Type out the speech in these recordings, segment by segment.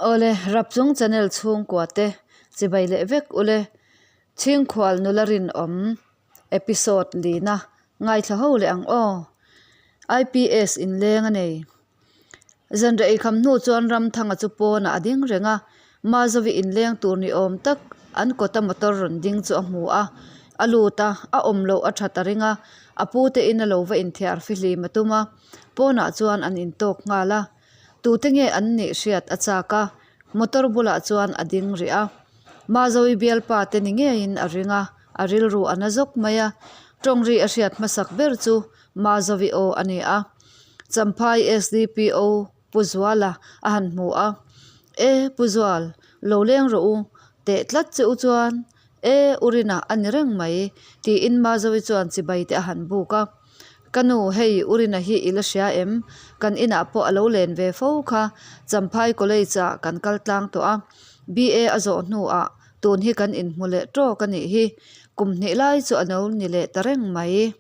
Awle, Rapchung channel chhungkua te chibai leh vek ule. Chhingkhual nula rinawm episode lina ngaithla ho leh ang aw. IPS inleng a nei. Zanriah eikham hnu chuan Ramthanga chu pawnah a ding reng a, Mazawi inleng tur ni awm tak an kawta motor rawn ding chu a hmu a, a lut a, a awm loh a tha ta ring a, a pute in a lo va inthiar fihlim a tum a, pawnah chuan an intawk nghal a, tute nge an nih hriat a chak a, motor bulah chuan a ding rih a, Mazawi bialpa te ni ngeiin a ring a, a rilru a na zawk mai a, tawng ri a hriat hmasak ber chu Mazawi aw a ni a. Champhai SDPO Pu Zuala a han hmu a, E Pu Zual, lo leng rawh u, teh tlat che u chuan, E u Rina a ni reng mai, tiin Mazawi chuan chibai te a han buk a. Ka nu, hei u Rina hi i la hria em? Kan inah pawh a lo len ve fo kha, Champhai College ah kan kal tlang tawh a, BA a zawh hnuah tun hi kan inhmu leh tawk a nih hi, kum hnih lai chu a lo ni leh ta reng mai.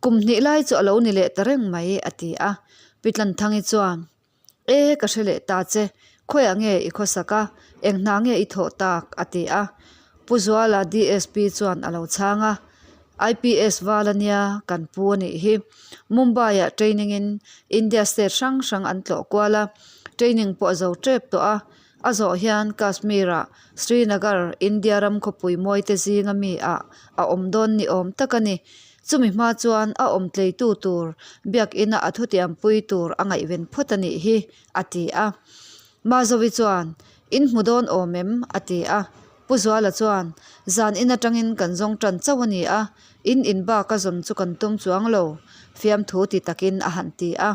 Kum hnih lai chu a lo ni leh ta reng mai, a ti a. Pi Tlanthangi chuan, E, ka hre leh ta che, khawiah nge i khawsak a, eng hna nge i thawh tak? a ti a. Pu Zuala DSP chuan a lo chhang a, IPS val a nia, kan pu a nih hi. Mumbai-ah training-in India state hrang hrang an tlawh kual a, training pawh a zo tep tawh a. A zawh hian Kashmir-ah Srinagar, India ram khawpui mawite zinga mi ah a awm dawn ni awm tak a ni. Chumi hma chuan a awm tleitu tur biakina a thutiampui tur a ngaihven phawt a nih hi, a ti a. Mazovi chuan, In hmu dawn awm em? a ti a. Pu Zuala chuan, Zan in atangin kan zawng tan chauh a ni a, in in bak a zawn chu kan tum chuang lo, fiamthu ti takin a han ti a.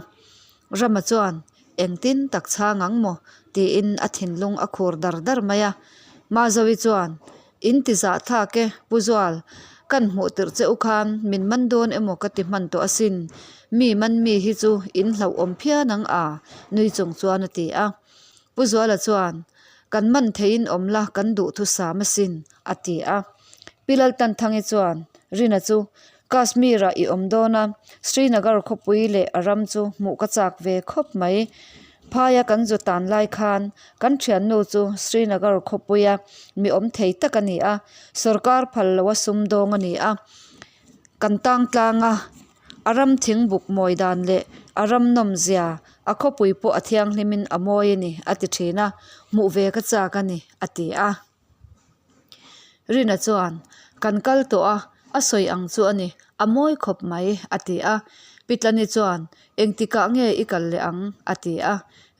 Rama chuan, Engtin tak chhang ang maw? tiin a thinlung a khur dar dar mai a. Mazovi chuan, In ti zah thlak e, Pu Zual, kan hmuh tirh che u khan min man dawn emaw ka ti hman tawh asin. Mi man mi hi chu in hlauhawm phian ang a, nui chung chuan a ti a. Pu Zuala chuan, Kan man theiin awm la kan duh thusam asin, a ti a. Pi Laltanthangi chuan, Rina chu Kashmir-ah i awm dawn a, Srinagar khawpui leh a ram chu hmuh ka chak ve khawp mai. Phaia kan zu tan lai khan kan thiannu chu Srinagar khawpuia mi awm thei tak a ni a, sorkar phal loa sumdawng a ni a. Kan tang tlang a, a ram thingbuk mawi dan leh a ram nawmzia, a khawpui pawh a thianghlimin a mawi a ni, a ti thin a, hmuh ve ka chak a ni, a ti a. Rina chuan, Kan kal tawh a, a sawi ang chu a ni, a mawi khawp mai, a ti a. Pitlani chuan, Engtikah nge i kal leh ang? a ti a.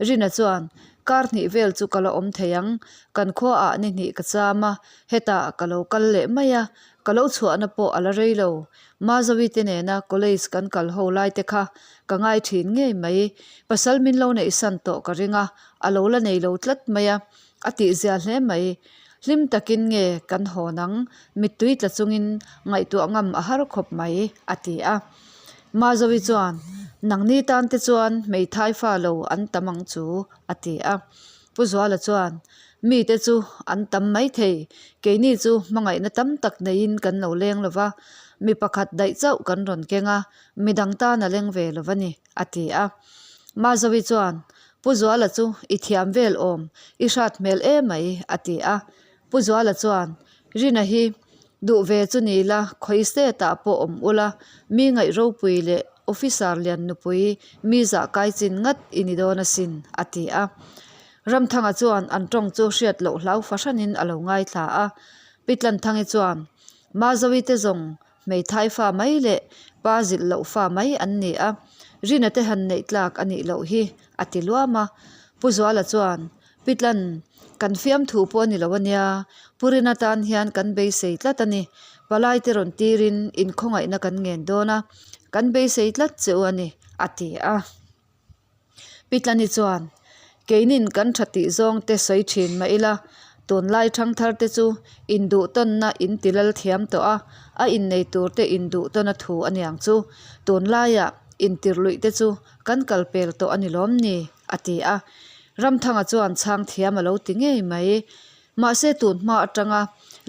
Rina chuan, Kar hnih vel chu ka la awm thei ang, kan khuaah ni hnih ka cham a, hetah ka lo kal leh mai a, ka lo chhuahna pawh a la rei lo. Mazawi te nena college kan kal ho lai te kha ka ngai thin ngei mai. Pasal min lo neihsan tawh ka ring a, a lo la nei lo tlat mai a. A tihzia hle mai. Hlim takin nge kan hawn ang, mittui tla chungin ngaihtuah ngam a har khawp mai, a ti a. Mazovi chuan, Nangni tan te chuan hmeithai fa lo an tam ang chu, a ti a. Pu Zuala chuan, Mite chu an tam maithei, keini chu hmangaihna tam tak neiin kan lo leng lo va, mi pakhat daih chauh kan rawn keng a, midang tan a leng ve lo va ni, a ti a. Mazovi chuan, Pu Zuala chu i thiam vel awm, i hrat hmel emai, a ti a. Pu Zuala chuan, Rina hi duh ve chu ni la, khawi state ah pawh awm ula, mi ngaih ropui leh officer lian nupui mi zah kai chin ngat i ni dawn asin, a ti a. Ramthanga chuan an tawng chu hriat loh hlau fahranin a lo ngaithla a. Pi Tlanthangi chuan, Mazovi te zawng Hmeithai fa mai leh pa zilh loh fa mai an ni a, Rina te han neih tlak a nih loh hi, a ti luam a. Pu Zuala chuan, Pitlan, kan fiamthu pawh a ni lo a nia, Pu Rina tan hian kan beisei tlat a ni. Palai te rawn tirin inkhawngaihna kan ngen dawn a, kan beisei tlat che u a ni, a ti a. Pitlani chuan, Keinin kan tha tih zawng te sawi thin mah ila, tunlai thangthar te chu induhtawnna in ti lal thiam tawh a, a innei tur te induhtawn a thu a niang chu. Tunlaiah intirluih te chu kan kal pel tawh a ni lawm ni? a ti a. Ramthanga chuan chhang thiam a lo ti ngei mai. Mahse tun hma atanga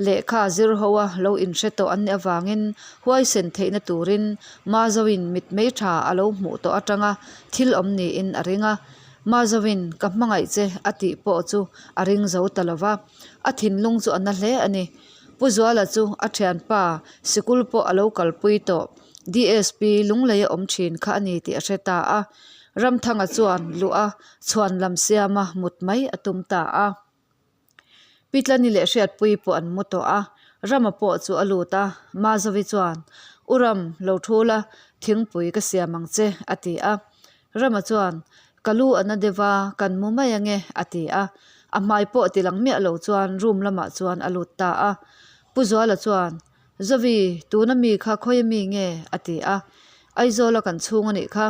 lehkha zir ho a lo inhre tawh an nih avangin huaisen theihna turin Mazoin mitmei tha a lo hmuh tawh atanga thil awm niin a ring a. Mazawin ka hmangaih che a tih pawh chu a ring zo ta lo va, a thinlung chu a na hle a ni. Pu Zuala chu a thianpa sikul pawh a lo kalpui tawh. DSP Lunglei a awm thin kha a ni tih a hre ta a. Ramthanga chuan luh a chhuan lam siama mut mai a tum ta a. Pitlani leh Hriatpuii pawh an mu tawh a, Rama pawh chu a lut a, Mazovi chuan, U Ram, lo thu la, thingpui ka siam ang che, a ti a. Rama chuan, Ka lu a na deuh a, kan mu mai ange, a ti a. A hmai pawh ti lang miah lo chuan room lamah chuan a lut ta a. Pu Zuala chuan, Zovi, tuna mi kha khawi ami nge? a ti a. Aizawla kan chhung a nih kha.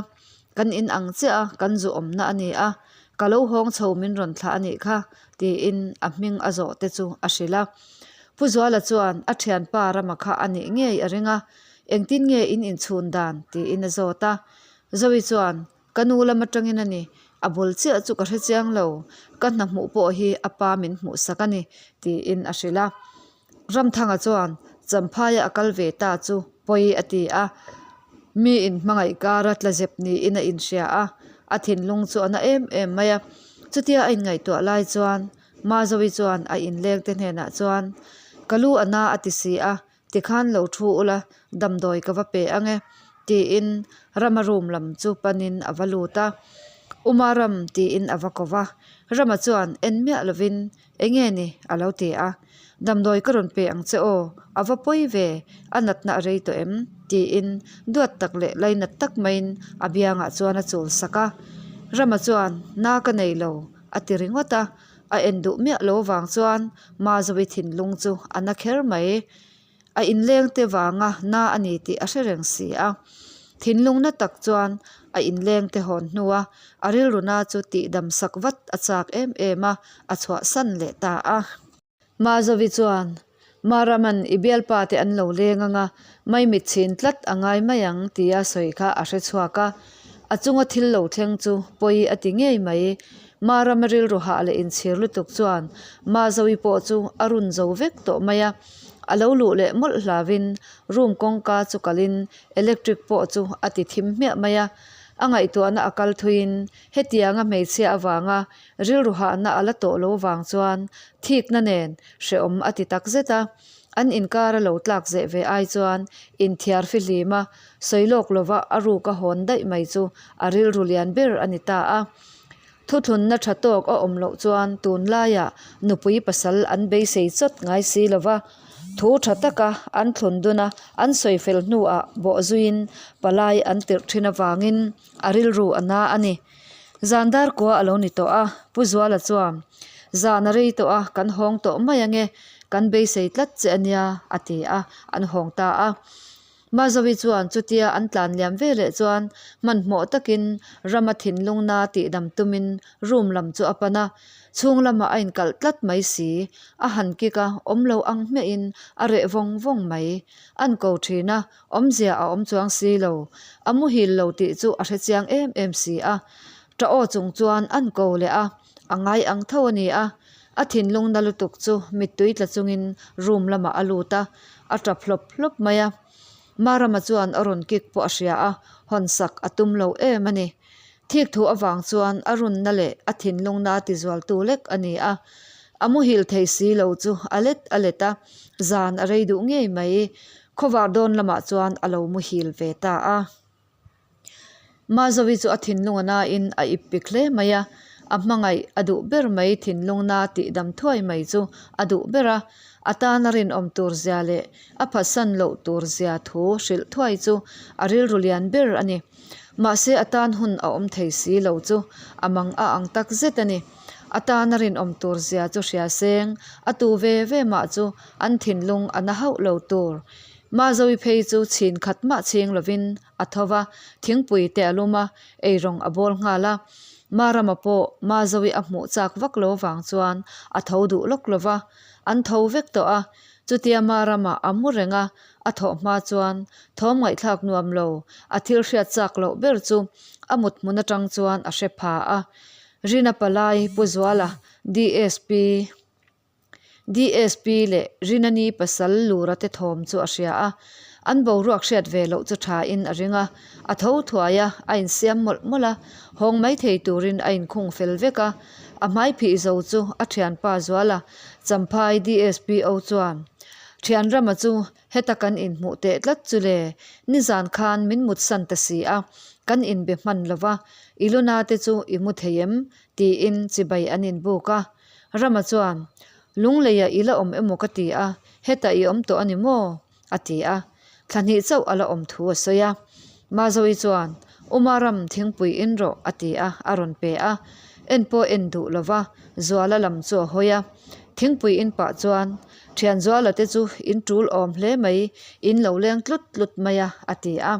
Kan in ang chiah a, kan zu awmna a ni a. Ka lo hawng chho min rawn thlah a nih kha, tiin a hming a zawh te chu a hrilh a. Pu Zuala chuan a thianpa Rama kha a nih ngei a ring a, Engtin nge in inchhun dan? tiin a zawt a. Zoe chuan, Ka nu lam atangin a ni, a bul chiah chu ka hre chiang lo, ka hna hmuh pawh hi a pa min hmuhsak a ni, tiin a hrilh a. Ramthanga chuan Champhaia a kal ve ta chu pawi a ti a, mi inhmangaih kara tla zep niin a inhria a, a thinlung chu a na em em mai a. Chutia a inngaihtuah lai chuan Mazovi chuan a inlengte hnenah chuan, Ka lu a na a ti si a, Tikhan lo thu ula, damdawi ka va pe ang e, tiin Rama room lam chu panin a va lut a. Uma Ram tiin a va ko va. Rama chuan en miah lovin, Enge ni? a lo ti a. Damdawi ka rawn pe ang che aw, a va pawi ve, a natna a rei tawh em? tiin duat tak leh lainat tak maiin a biangah chuan a chul sak a. Rama chuan, Na ka nei lo, a ti ringawt a. A en duh miah lo vang chuan Mazovi thinlung chu a na kher mai. A inleng te vanga na a ni tih a hre reng si a. Thinlung na tak chuan a inleng te hawn hnua a rilru na chu tihdam sak vat a chak em em a, a chhuahsan leh ta a. Mazovi chuan Maraman i bialpa te an lo leng anga maimit chhin tlat a ngai mai ang tia sawi kha a hre chhuak a. A chunga thil lo thleng chu pawi a ti ngei mai. Marama rilru hah leh inchhir lutuk chuan Mazovi pawh chu a run zo vek tawh mai a. A lo luh leh mawlh hlavin room kawngka chu kalin electric pawh chu a ti thim hmiah mai a. A ngaihtuahna a kal thuiin hetianga hmeichhia avanga Rilru hahna a la tawh lo vang chuan thikna nen hrehawm a ti tak zet a, an inkar a lo tlak zeh ve ai chuan inthiar fihlim a, sawi lawk lova a ruk a hawn daih mai chu a rilru lian ber a ni ta a. Thuthlunna tha tawk a awm loh chuan tunlaiah nupui pasal an beisei chawt ngai si lova, thu tha taka an thlun dun a, an sawi fel hnuah bawhzuiin palai an tirh thin avangin a rilru a na a ni. Zan dar kua a lo ni tawh a, Pu Zuala chuan, Zan a rei tawh a, kan hawng tawh mai ange, kan beisei tlat che a nia, a ti a, an hawng ta a. Mazovi chuan chutia an tlan liam ve leh chuan hmanhmawh takin Rama thinlungna tihdam tumin room lam chu a pan a, chhung lamah a inkalh tlat mai si, a han kik a, awm lo ang hmiahin a reh vawng vawng mai. An ko thin a, Awmzia a awm chuang si lo. A muhil lo tih chu a hre chiang em em si a. Ṭah aw chung chuan an ko leh a, a ngai ang tho a ni a. A thinlung na lutuk chu mittui tla chungin room lamah a lut a, a ṭap hlawp hlawp mai a. Marama chuan a rawn kick pawh a hria a, hawnsak a tum lo em a ni. Thik thu avang chuan a runna leh a thinlungna tizualtu lek a ni a. A muhil thei si lo chu a let a let a, zan a rei duh ngei mai. Khawvar dawn lamah chuan a lo muhil ve ta a. Mazovi chu a thinlung a nain a ip pik hle mai a, a hmangaih a duh ber mai thinlungna tihdam thuai mai chu a duh ber a. A tana rinawm tur zia leh a phatsan loh tur zia thu hrilh thuai chu a rilru lian ber a ni. Mahse a tan hun a awm thei si lo chu a mang a ang tak zet a ni. A tana rinawm tur zia chu hria seng, a tu ve ve mah chu an thinlung a na hauh lo tur. Mazovi phei chu chhin khat mah chhing lovin a tho va, thingpui te a lum a, eirawng a bawl nghal a. Marama pawh Mazovi a hmuh chak vak lo vang chuan a tho duh lawk lo va, an tho vek tawh a. Chutia Marama a mu reng a, a thawh hma chuan thawm ngaihthlak nuam lo, a thil hriat chak loh ber chu a mut hmun atang chuan a hre pha a. Rina Palai, Pu Zuala, DSP, DSP leh Rinani pasal Lura te thawm chu a hria a. An boruak hriat ve loh chu tha in a ring a, a tho thuai a, a insiam mawlh mawlh a, hawng mai thei turin a inkhung fel vek a. A hmai phih zo chu a thianpa Zuala Champhai DSPO chuan, Thian Rama chu heta kan inhmuh teh tlat chu le, nizan khan min mutsan ta si a, kan inbe hman lo va, i luna te chu i mu thei em? tiin chibai an inbuk a. Rama chuan, Lungleiah i la awm emaw ka ti a, hetah i awm tawh a ni maw? a ti a, thla hnih chauh a la awm thu a sawi a. Mazoe chuan, Uma ram thingpui in rawh a ti a, a rawn pe a. En pawh en duh lo va, Zuala lam chu a hawi a. Thingpui in pah chuan, Thian Zuala te chu in tul awm hle mai, in lo leng tlut tlut mai a, a ti a.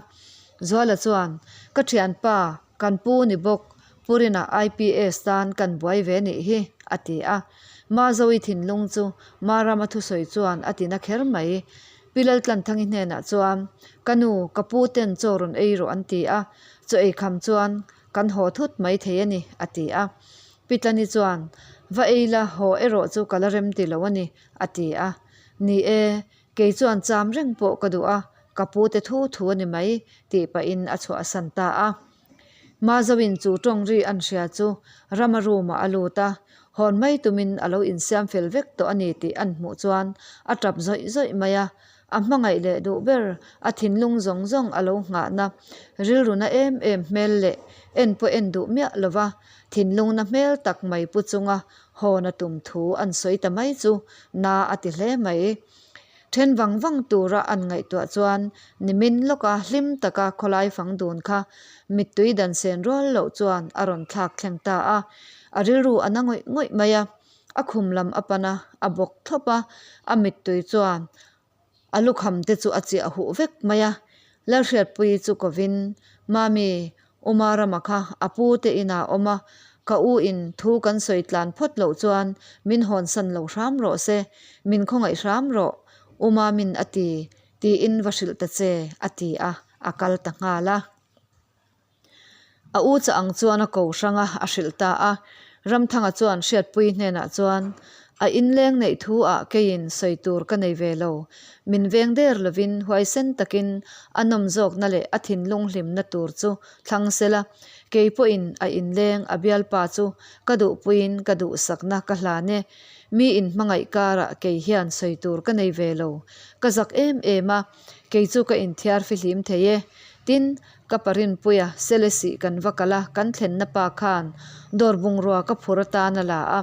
Zuala chuan, Ka thianpa, kan pu ni bawk, Purina IPS tan kan buai ve nih hi, a ti a. Mazoe thinlung chu Marama thusawi chuan a tina kher mai. Pi Laltlanthangi hnenah chuan, Ka nu, ka pu ten chaw rawn ei rawh an ti a, chaw ei kham chuan kan haw thut mai thei a ni, a ti a. Pi Tlani chuan, Va ei la, haw erawh chu ka la rem ti lo a ni, a ti a. Ni e, kei chuan cham reng pawh ka duh a, ka pu te thu thu a ni mai, tih pahin a chhuahsan ta a. Mazoin chu tawng ri an hria chu Rama room ah a lut a, hawn mai tumin a lo insiam fel vek tawh a ni tih an hmuh chuan a tap zawih zawih mai a, a hmangaih leh duh ber a thinlung zawng zawng a lo nghahna rilruna em em hmel leh en pawh en duh miah lova thinlungna hmel tak mai pu chunga hawn a tum thu an sawi ta mai chu na a ti hle mai. Then vang vang tura an ngaihtuah chuan nimin lawka hlim taka khawlai fang dun kha mittui dan sen rual loh chuan a rawn thlak thleng ta a. A rilru a na ngawih ngawih mai a, a khum lam a pan a, a bawk thlawp a, a mittui chuan a lukham te chu a chiah huh vek mai a. Lalhriatpuii chu kovin, Mami, Uma rama kha a pu te inah a awm a, ka u in thu kan sawi tlan phawt loh chuan min hawnsan lo hram rawh se, min khawngaih hram rawh, Uma min a ti, tiin va hrilh ta che, a ti a, a kal ta nghal a. A u chah ang chuan a ko hrang a, a hrilh ta a. Ramthanga chuan Hriatpuii hnenah chuan, A inleng neih thu ah keiin sawi tur ka nei ve lo. Min veng der lovin huaisen takin a nawm zawkna leh a thinlung hlimna tur chu thlang sela, kei pawhin a inleng a bialpa chu ka duhpuiin ka duhsakna ka hlan e. Mi inhmangaih karah kei hian sawi tur ka nei ve lo. Ka zak em em a, kei chu ka inthiar fihlim thei e. Tin, Ka pa Rinpuia, Selesih kan va kal a, kan thlenna pa khan dawr bungrua ka phur atan a la a,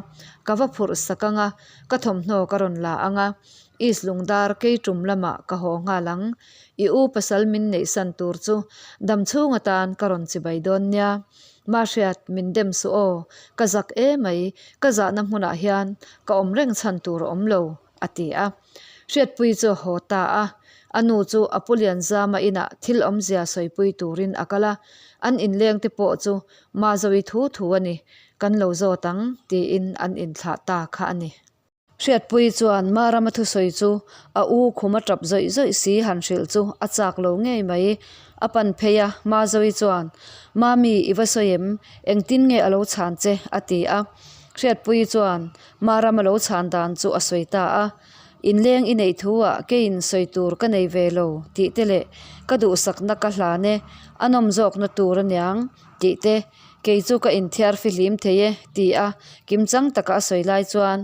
ka va phurh sak ang a, ka thawmhnaw ka rawn la ang a, East Lungdar kei tum lamah ka haw nghal ang. I u pasal min neihsan tur chu dam chhung atan ka rawn chibai dawn nia. Mahriat, min dem suh aw, ka zak emai, ka zahna hmunah hian ka awm reng chhan tur a awm lo, a ti a. Hriatpui chu a haw ta a, a nu chu a pu Lianzama inah thil awmzia sawipui turin a kal a, an inleng te pawh chu Mazoe thu thu a ni, kan lo zawt ang tiin an inthlah ta kha a ni. Hriatpui chuan Marama thusawi chu a u khum a tap zawih zawih si han hrilh chu a chak lo ngei mai. A pan phei a, Mazoe chuan, Mami i va sawi em? Engtin nge a lo chhan che? a ti a. Hriatpui chuan Marama lo chhan dan chu a sawi ta a, Inleng i neih thu ah keiin sawi tur ka nei ve lo tih te leh ka duhsakna ka hlan e, a nawm zawkna tur aniang tih te, kei chu ka inthiar fihlim thei e ti a kimchang taka a sawi lai chuan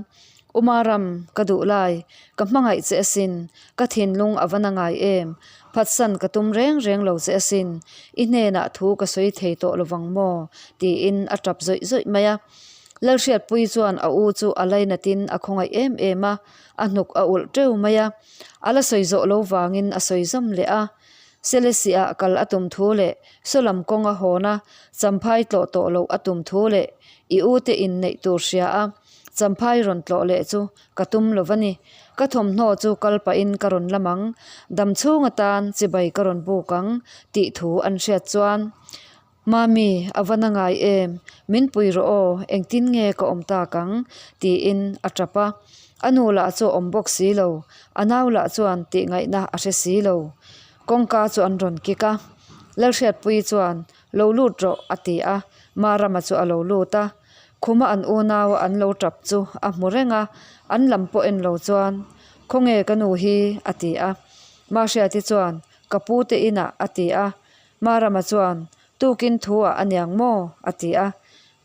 U Maram, ka duh lai, ka hmangaih che asin, ka thinlung a va na ngai em, phatsan ka tum reng reng lo che asin, i hnenah thu ka sawi thei tawh lovang maw tiin a tap zawih zawih mai a. Lalhriatpuii chuan a u chu a lainatin a khawngaih em em a, a hnuk a ulh teuh mai a. A la sawi zawh lo vangin a sawi zawm leh a. Selesih-ah kal a tum thu leh Sawlam kawng a hawn a, Champhai tlawh tawh loh a tum thu leh i u te inneih tur hria a, Champhai rawn tlawh leh chu ka tum lo va ni. Ka thawmhnaw chu kal pahin ka rawn lam ang, dam chhung atan chibai ka rawn buk ang tih thu an hriat chuan Mami, a va na ngai em? Min pui rawh aw, engtin nge ka awm tak ang? tiin a tap a. A nu lah chu a awm bawk si lo, a nau lah chuan tih ngaihna a hre si lo. Kawngka chu an rawn kik a, Lalhriatpuii chuan, Lo lut rawh, a ti a. Marama chu a lo lut a, khuma an unau an lo tap chu a hmu reng a, an lam pawh en lo chuan, Khawnge ka nu hi? a ti a. Mahriati chuan. Ka pu te inah a ti a. Marama chuan, Tukin thu ah a niang maw? a ti a.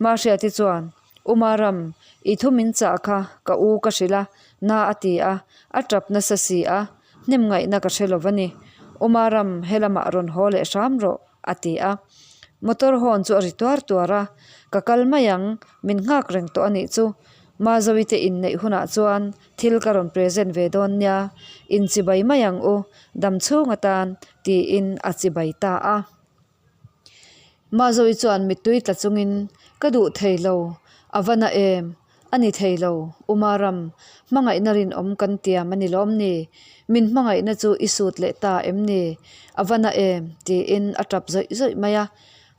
Mahriati chuan, U Maram, i thu min chah kha ka u ka hrilh a, na a ti a, a tap nasa si a, hnem ngaihna ka hre lo va ni. U Maram, helamah rawn haw leh hram rawh, a ti a. Motor horn chu a ri tuar tuar a, Ka kal mai ang, min nghak reng tawh a nih chu. Mazawi te inneih hunah chuan thil ka rawn present ve dawn nia, inchibai mai ang u, dam chhung atan, tiin a chibai ta a. Mazawi chuan mittui tla chungin, Ka duh thei lo, a va na em? A ni thei lo, Umaram, hmangaihna rinawm kan tiam a ni lawm ni? Min hmangaihna chu i sut leh ta em ni? A va na em? tiin a tap zawih zawih mai a.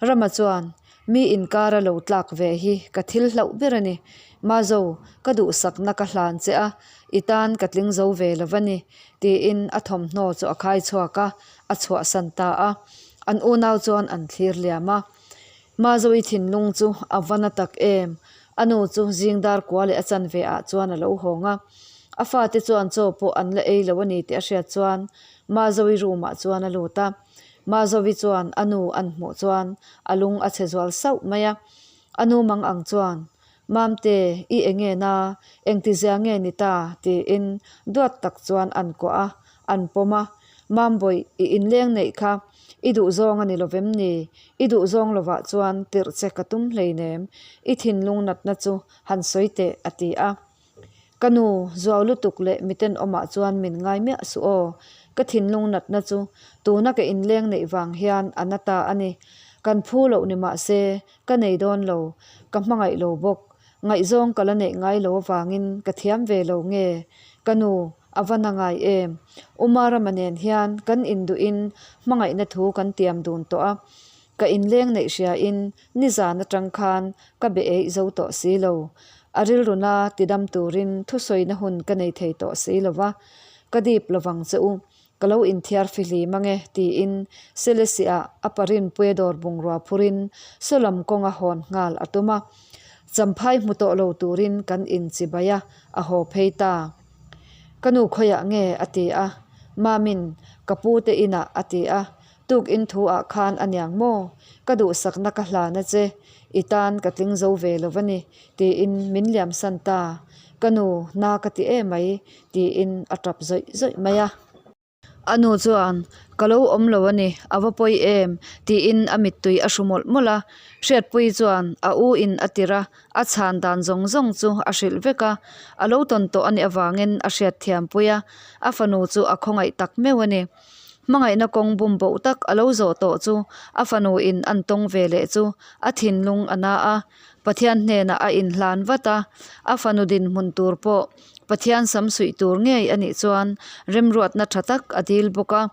Rama chuan, Mi inkara lo tlak ve hi ka thil hlauh ber a ni. Mazo, ka duhsakna ka hlan che a, i tan ka tling zo ve lo va ni, tiin a thawmhnaw chu a khai chhuak a, a chhuahsan ta a. An unau chuan an thlir liam a. Mazoui thinlung chu a va na tak em? A nu chu zing dar kua leh a chanve ah chuan a lo hawng a. A fate chuan chaw pawh an la ei lo a ni tih a hriat chuan Mazoui room ah chuan a lut a. Mazoui chuan a nu an hmuh chuan a lung a chhe zual sauh mai a. A nu mang ang chuan, Mamte, i enge na? Engtizia nge ni ta? tiin duat tak chuan an kuah a, an pawm a. Mambawih, i inleng neih kha i duhzawng a ni lovem ni? I duhzawng lovah chuan tirh che ka tum hleinem, i thinlung natna chu han sawi teh, a ti a. Ka nu, zuau lutuk leh mitenawmah chuan min ngai miah suh aw. Ka thinlung natna chu tuna ka inleng neih vang hian a na ta a ni. Kan phu loh ni mah se, ka nei dawn lo, ka hmangaih lo bawk. Ngaihzawng ka la neih ngai lo avangin ka thiam ve lo nge? Ka nu, a va na ngai em? Umarama nen hian kan induhin hmangaihna thu kan tiam dun tawh a, ka inleng neih hriain nizan atang khan ka be eih zo tawh si lo. A rilruna tidam turin thusawina hun ka nei thei tawh si lo va, ka dip lovang che u. Ka lo inthiar fihlim ange, tiin Selesih-ah a parin Puedawr bungrua phurin Sawlam kawnga hawn nghal a tum a. Champhai hmu tawh lo turin kan inchibai a, a haw phei ta. Ka nu khawiah nge? a ti a. Mamin, Ka pu te inah, a ti a. Tuk in thu ah khan a niang maw? Ka duhsakna ka hlan a che, i tan ka tling zo ve lo va ni, tiin min liamsan ta. Ka nu, na ka ti e mai, tiin a tap zawih zawih mai a. A nu chuan, Ka lo awm lo a ni, a va pawi em? tiin a mittui a hru mawlh mawlh a. Hriatpuii chuan a u in a tir a, a chhan dan zawng zawng chu a hrilh vek a. A lo tawn tawh a nih avangin a hriatthiampui a, a fanu chu a khawngaih tak meuh a ni. Hmangaihna kawng bum boh tak a lo zawh tawh chu a fanu in an tawng ve leh chu a thinlung a na a, Pathian hnenah a inhlan vat a, a fanu dinhmun tur pawh Pathian sam suih tur ngei a nih chuan remruatna tha tak a dil bawk a.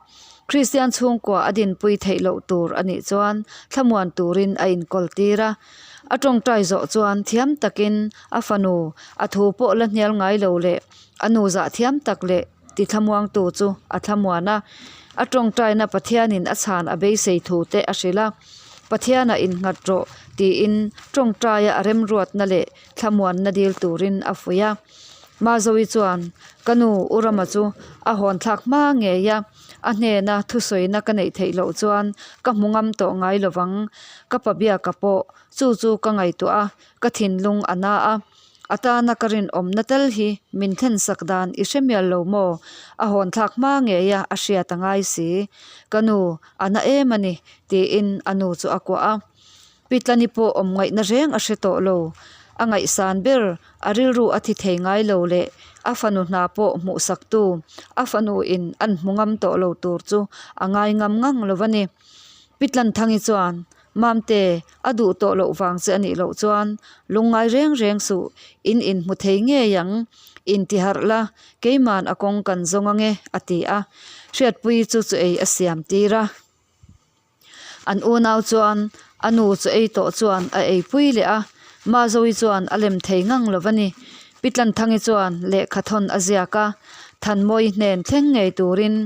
Kristian chhungkua a dinpui theih loh tur a nih chuan thlamuan turin a inkawl tir a. A tawngtai zawh chuan thiam takin a fanu a thu pawh la hnial ngai lo leh a nu zah thiam tak leh Ti thlamuangtu chu a thlamuan a, a tawngtaina Pathianin a chhan a beisei thu te a hrilh a, Pathianah innghat rawh tiin tawngtaia a remruatna leh thlamuanna dil turin a fuih a. Mazoui chuan, Ka nu, U Rama chu a hawn thlak hma ngei a, a hnena thusawina ka neih theih loh chuan ka hmu ngam tawh ngai lovang, ka pa biaka pawh chu chu ka ngaihtuah a, ka thinlung a na a. A tana ka rinawmna tal hi min thlensak dan i hre mial lo maw? A hawn thlak hma ngei a, a hriat a ngai si. Ka nu, a na em a ni, tiin a nu chu a kuah a. Pitlani pawh awm ngaihna reng a hre tawh lo. A ngaihsan ber, a rilru a thi thei ngai lo leh a fanu hna pawh hmuhsaktu, a fanu in an hmu ngam tawh lo tur chu a ngai ngam ngang lo a ni. Pitlan Thangi chuan Mamte, a duh tawh loh vang che a nih loh chuan lungngai reng reng suh, in inhmu thei ngei ang, intiharh la, keiman a kawng kan zawng ange, a ti a. Hriatpuii chu chu ei a siam tir a. An unau chuan a nu chu ei tawh chuan a eipui leh a, Mazoui chuan a lem thei ngang lo va ni. Pi Tlanthangi chuan lehkha thawn a ziak a, Thanmawi hnen thleng ngei turin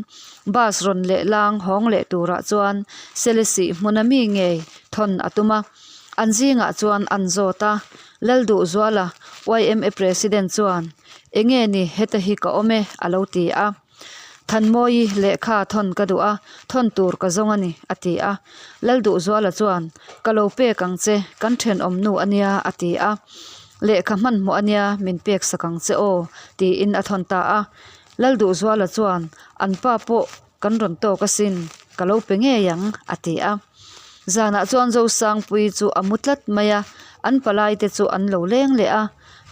bus rawn leh lang hawng leh turah chuan Selesih hmuna mi ngei thawn a tum a. An zingah chuan an zawt a, Lalduhzuala, yma President chuan, Enge ni heta hi ka awm e, a lo ti a. Thanmawii lehkha thawn ka duh a, thawn tur ka zawng a ni, a ti a. Lalduhzuala chuan, Ka lo pek ang che, kan thenawm nu a nia, a ti a. Lehkha hmanhmawh a nia, min pek sak ang che aw, tiin a thawn ta a. Lalduhzuala chuan, An pa pawh kan rawn tawk asin, ka lo pe ngei ang, a ti a. Zanah chuan Zosangpuii chu a mu tlat mai a, an palaite chu an lo leng leh a.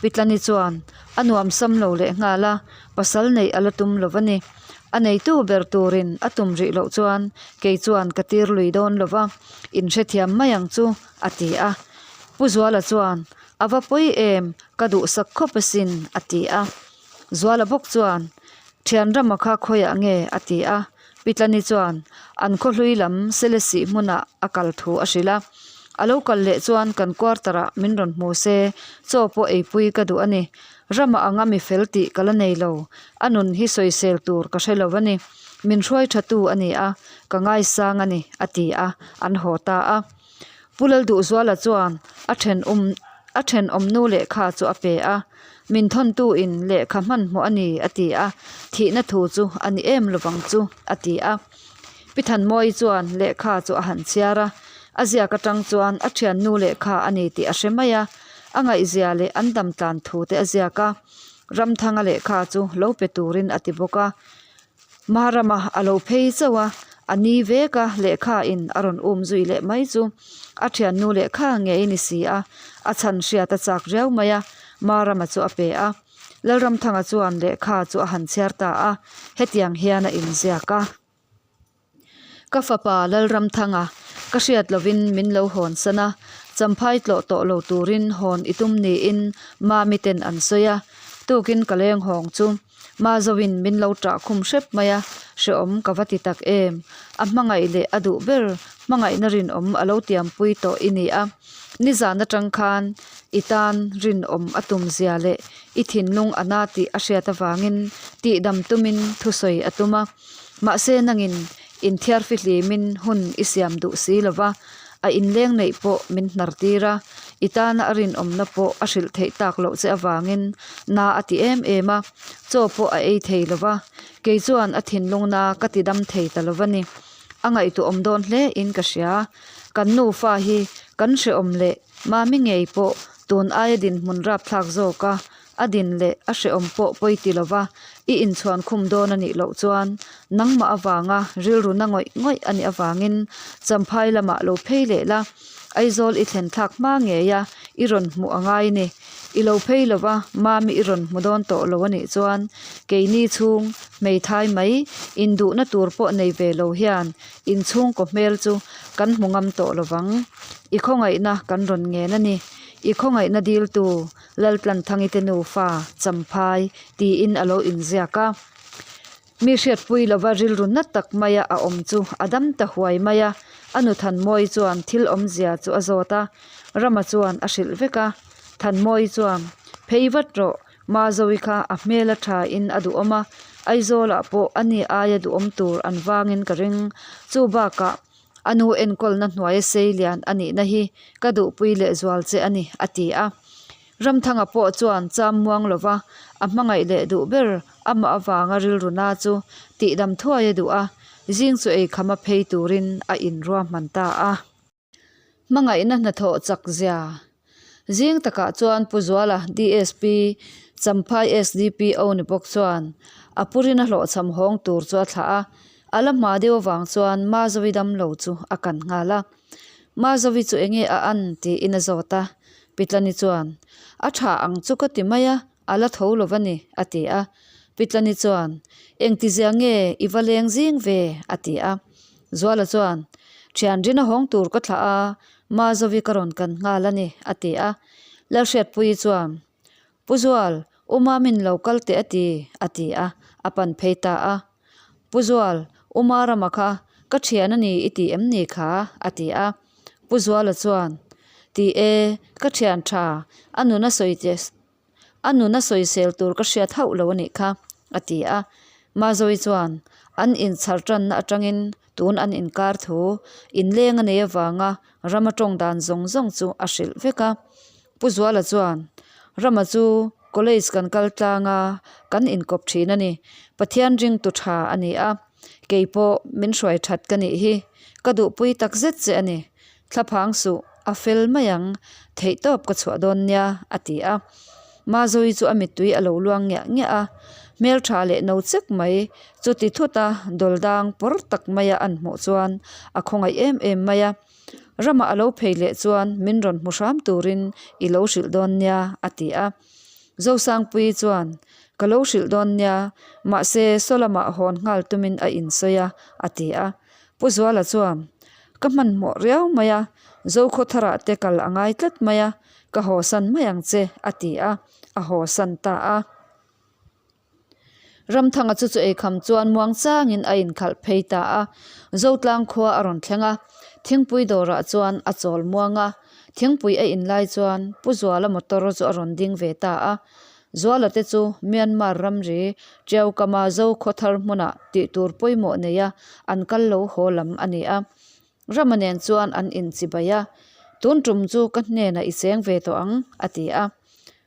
Pitlani chuan a nuam sam lo leh nghal a, pasal neih a la tum lo va ni. A neitu ber turin a tum rih loh chuan kei chuan ka tir lui dawn lo va, in hrethiam mai ang chu, a ti a. Pu Zuala chuan, A va pawi em, ka duhsak khawp asin, a ti a. Zuala bawk chuan, Thian rama kha khawiah nge? a ti a. Pitlani chuan an khawhlui lam Selesih hmunah a kal thu a hrilh a. A lo kal leh chuan kan quarter ah min rawn hmu se, chaw pawh eipui ka duh a ni. Rama anga mi fel tih ka la nei lo, a nun hi sawisel tur ka hre lo a ni. Min hruai tha tu a ni a, ka ngaisang a ni, a ti a, an haw ta a. Pu Lalduhzuala chuan a thenawm a thenawmnu lehkha chu a pe a, Min thawntu in lehkha hmanhmawh a ni a ti a, thihna thu chu a ni em lovang chu a ti a. Pi Thanmawii chuan lehkha chu a han chhiar a, a ziak atang chuan a thiannu lehkha a ni tih a hre mai a, a ngaihzia leh an dam tlan thu te a ziak a, Ramthanga lehkha chu lo pe turin a ti bawk a. Marama a lo phei chauh a, a ni vek a, lehkha in a rawn um zui leh mai chu a thiannu lehkha ngei ni si a, a chhan hriat a chak riau mai a, Marama chu a pe a. Lalramthanga chuan lehkha chu a han chhiar ta a, hetiang hian a inziak a. Ka fapa Lalramthanga, ka hriat lovin min lo hawn san a, champhai tlawh tawh lo turin hawn i tum niin Mami ten an sawi a, tukin ka leng hawng chu Mazoin min lo ṭah khum hrep mai a, hrehawm ka va ti tak em. A hmangaih leh a duh ber, hmangaihna rinawm a lo tiampui tawh i ni a. Nizan aṭang khan i tan rinawm a tum zia leh i thinlung a na tih a hriat avangin tihdam tumin thusawi a tum a. Mahse nangin inthiar fihlimin hun i siam duh si lo va, a inleng neih pawh min hnar tir a, i tana a rinawmna pawh a hrilh theih tak loh che avangin na a ti em em a, chaw pawh a ei thei lo va, kei chuan a thinlungna ka ti dam thei ta lo va ni. A ngaihtuahawm dawn hle in ka hria. Kan nufa hi kan hrehawm leh Mami ngei pawh tun aia dinhmun rapthlak zawk a, a din leh a hrehawm pawh pawi ti lova i inchhuan khum dawn a nih loh chuan nangmah avanga rilru na ngawih ngawih a nih avangin Champhai lamah lo phei leh la, Aizawl i thlen thlak hma ngei a i rawn hmuh a ngai ni. I lo phei lova Mami i rawn hmu dawn tawh lo a nih chuan keini chhung hmeithai mai induhna tur pawh nei ve lo hian inchhungkaw hmel chu kan hmu ngam tawh lovang. I khawngaihna kan rawn ngen a ni. I khawngaihna diltu Laltlanthangi te nufa Champhai tiin a lo inziak a. Mi hriatpui lova rilru na tak maia a awm chu a dam ta huai mai a. A nu Thanmawii chuan thil awmzia chu a zawt a. Rama chuan a hrilh vek a. Thanmawii chuan, Phei vat rawh, Mazovi kha a hmel a tha in a duhawm a, Aizawlah pawh a ni aia duhawm tur an vangin ka ring. Chu bakah A nu enkawlna hnuaia sei lian a nihna hi ka duhpui lehzual che a ni, a ti a. Ramthanga pawh chuan cham muang lova a hmangaih leh duh ber amah avanga rilru na chu tihdam thuai a duh a, zing chu eikhama phei turin a inruahman ta a. Hmangaihna hnathawh chak zia Zing takah chuan Pu Zuala, DSP, Champhai SDPO ni bawk chuan a purin a hlawhchham hawng tur chu a thlah a, a la hma deuh avang chuan Mazovi damlo chu a kan nghal a. Mazovi chu enge a an tiin a zawt a, Pitlani chuan, A tha ang chu ka ti mai a, a la tho lo va ni, a ti a. Pitlani chuan, Engtizia nge i va leng zing ve? a ti a. Zuala chuan, Thian rin a hawng tur ka thlah a, Mazovi ka rawn kan nghal a ni, a ti a. Lalhriatpuii chuan, Pu Zual, U Mamin lo kal teh a ti, a ti a, a pan phei ta a. Pu Zual, U Marama kha ka thian a ni i ti em ni kha? a ti a. Pu Zuala chuan, Ti e, ka thian tha, a nun a sawi che A nun a sawisel tur ka hriat hauh lo a nih kha, a ti a. Mazovi chuan an inchhar tanna atangin tun an inkar thu inleng a nei avanga Rama tawng dan zawng zawng chu a hrilh vek a. Pu Zuala chuan, Rama chu. College kan kal tlang a, kan inkawp thin a ni. Pathian ringtu tha a ni a, kei pawh min hruai that ka nih hi. Ka duhpui tak zet che a ni. Thlaphang suh, a fel mai ang, theihtawp ka chhuah dawn nia, a ti a. Mazawi chu a mittui a lo luang ngiah ngiah a, hmeltha leh no chek mai, chuti thut a dawldang pawr tak maia an hmuh chuan a khawngaih em em mai a. Ramah a lo phei leh chuan min rawn hmu hram turin i lo hrilh dawn nia, a ti a. Zosangpuii chuan, Ka lo hrilh dawn nia, mahse saw lamah hawn nghal tumin a insawi a, a ti a. Pu Zuala chuan, Ka hmanhmawh riau mai a, Zokhawtharah te kal a ngai tlat mai a, ka hawsan mai ang che, a ti a, a hawsan ta a. Ramthanga chu chu eikham chuan muang changin a inkhalh phei ta a, Zotlang khua a rawn thleng a, thingpui dawrah chuan a chawl muang a, thingpui a in lai chuan Pu Zuala motor chu a rawn ding ve ta a, Zuala te chu Myanmar ramri Tiaukama Zokhawthar hmunah tih tur pawimawh neia an kal lo haw lam a ni a, Rama nen chuan an inchibai a, Tun tum chu ka hnenah i cheng ve tawh ang, a ti a.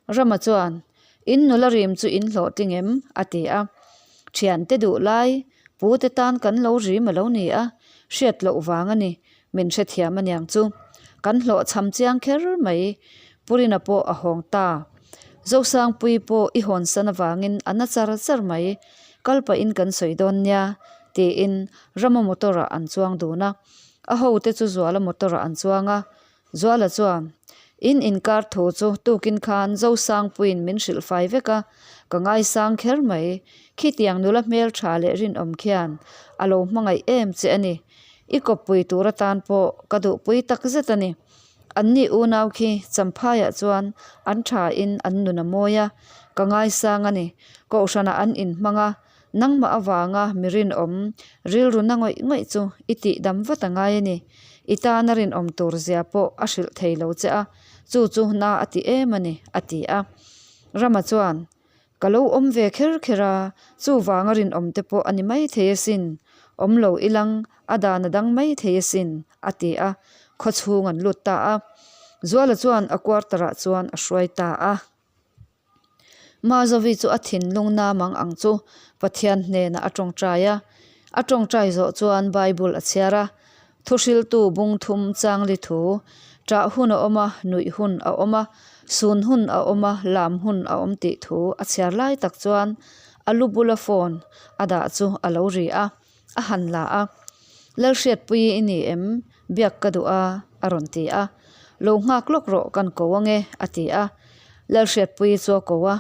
Rama chuan, In nula rim chu in hlawhtling em? a ti a. Thiante duh lai, pu te tan kan lo rim a lo ni a, hriat loh vang a ni, min hrethiam aniang chu. Kan hlawhchham chiang kher mai, Purina pawh a hawng ta. Zosangpui pawh i hawnsan avangin a na char char mai, kal pahin kan sawi dawn nia, tiin Rama motor-ah an chuang dun a. A hote chu Zuala motor-ah an chuang a. Zuala chuan, In inkar thu chu tukin khan Zosangpuiin min hrilh fai vek a, ka ngaisang kher mai. Khitiang nula hmel tha leh rinawm khian a lo hmangaih em che a ni. I kawppui tur atan pawh ka duhpui takzet a ni. Anni unau khi Champhaiah chuan an thain an nun a mawi a, ka ngaisang a ni. Kohhranah an inhmang a, Nangmah avanga mi rinawm rilru na ngawih ngawih chu i tih dam vat a ngai a ni. I tana rinawm tur zia pawh a hrilh thei lo che a, chu chu na a ti em a ni, a ti a. Rama chuan, Ka lo awm ve kher kher a, chuvanga rinawm te pawh a ni mai thei asin, awm lo ilang a dan a dang mai thei asin, a ti a, khawchhung an lut ta a. Zuala chuan a quarter-ah chuan a hruai ta a. Mazovi chu a thinlung namang ang chu Pathian hnenah a tawngtai a. A tawngtai zawh chuan Bible a chhiar a. Thuhriltu bung thum changli thu, Ṭah hun a awm a, nuih hun a awm a, sun hun a awm a, lam hun a awm tih thu a chhiar lai tak chuan a lu bula phone a dah chu a lo ri a, a han la a. Lalhriatpuii i ni em? Biak ka duh a, a rawn ti a. Lo nghak lawk rawh kan ko ange, a ti a. Lalhriatpuii chu a ko a.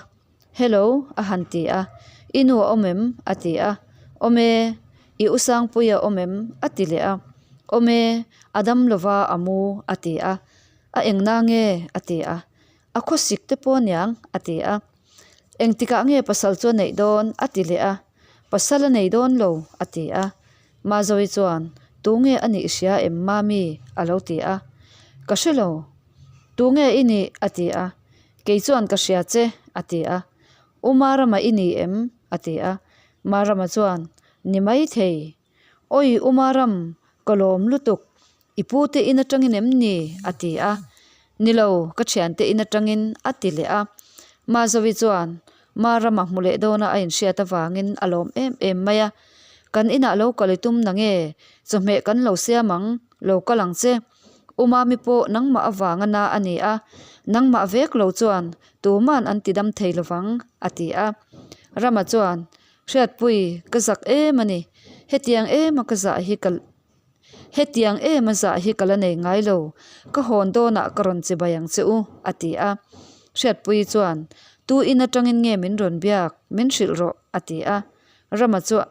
Hello, a han ti a. I nu a awm em? a ti a. Awm e, i u Sangpuii a awm em? a ti leh a. Awm e, a dam lova a mu, a ti a. A eng na nge? a ti a. A khawsik te pawh aniang, a ti a. Engtikah nge pasal chu a neih dawn? a ti leh a. Pasal a nei dawn lo, a ti a. Mazawi chuan, Tunge a nih hria em Mami? a lo ti a. Ka hre lo. Tunge i nih? a ti a. Kei chuan ka hria che, a ti a. U Marama i ni em? a ti a. Marama chuan, Ni maithei. Awi U Maram, ka lawm lutuk. I pu te in atangin em ni? a ti a. Ni lo, ka thiante in atangin, a ti leh a. Mazovi chuan Marama hmu leh dawna a inhriat avangin a lawm em em mai a. Kan inah lo kal i tum na nge? Chawhmeh kan lo siam ang, lo kal ang che. U Mami pawh nangmah avanga na a ni a, nangmah vek lo chuan tuman an ti dam thei lovang, a ti a. Rama chuan, Hriatpui, ka zak em a ni. Hetiang ema ka zah hi ka. Hetiang em a zah hi ka la nei ngai lo, ka hawn dawnah ka rawn chibai ang che u, a ti a. Hriatpuii chuan, Tu in atangin nge min rawn biak, min hrilh rawh, a ti a. Rama chuan,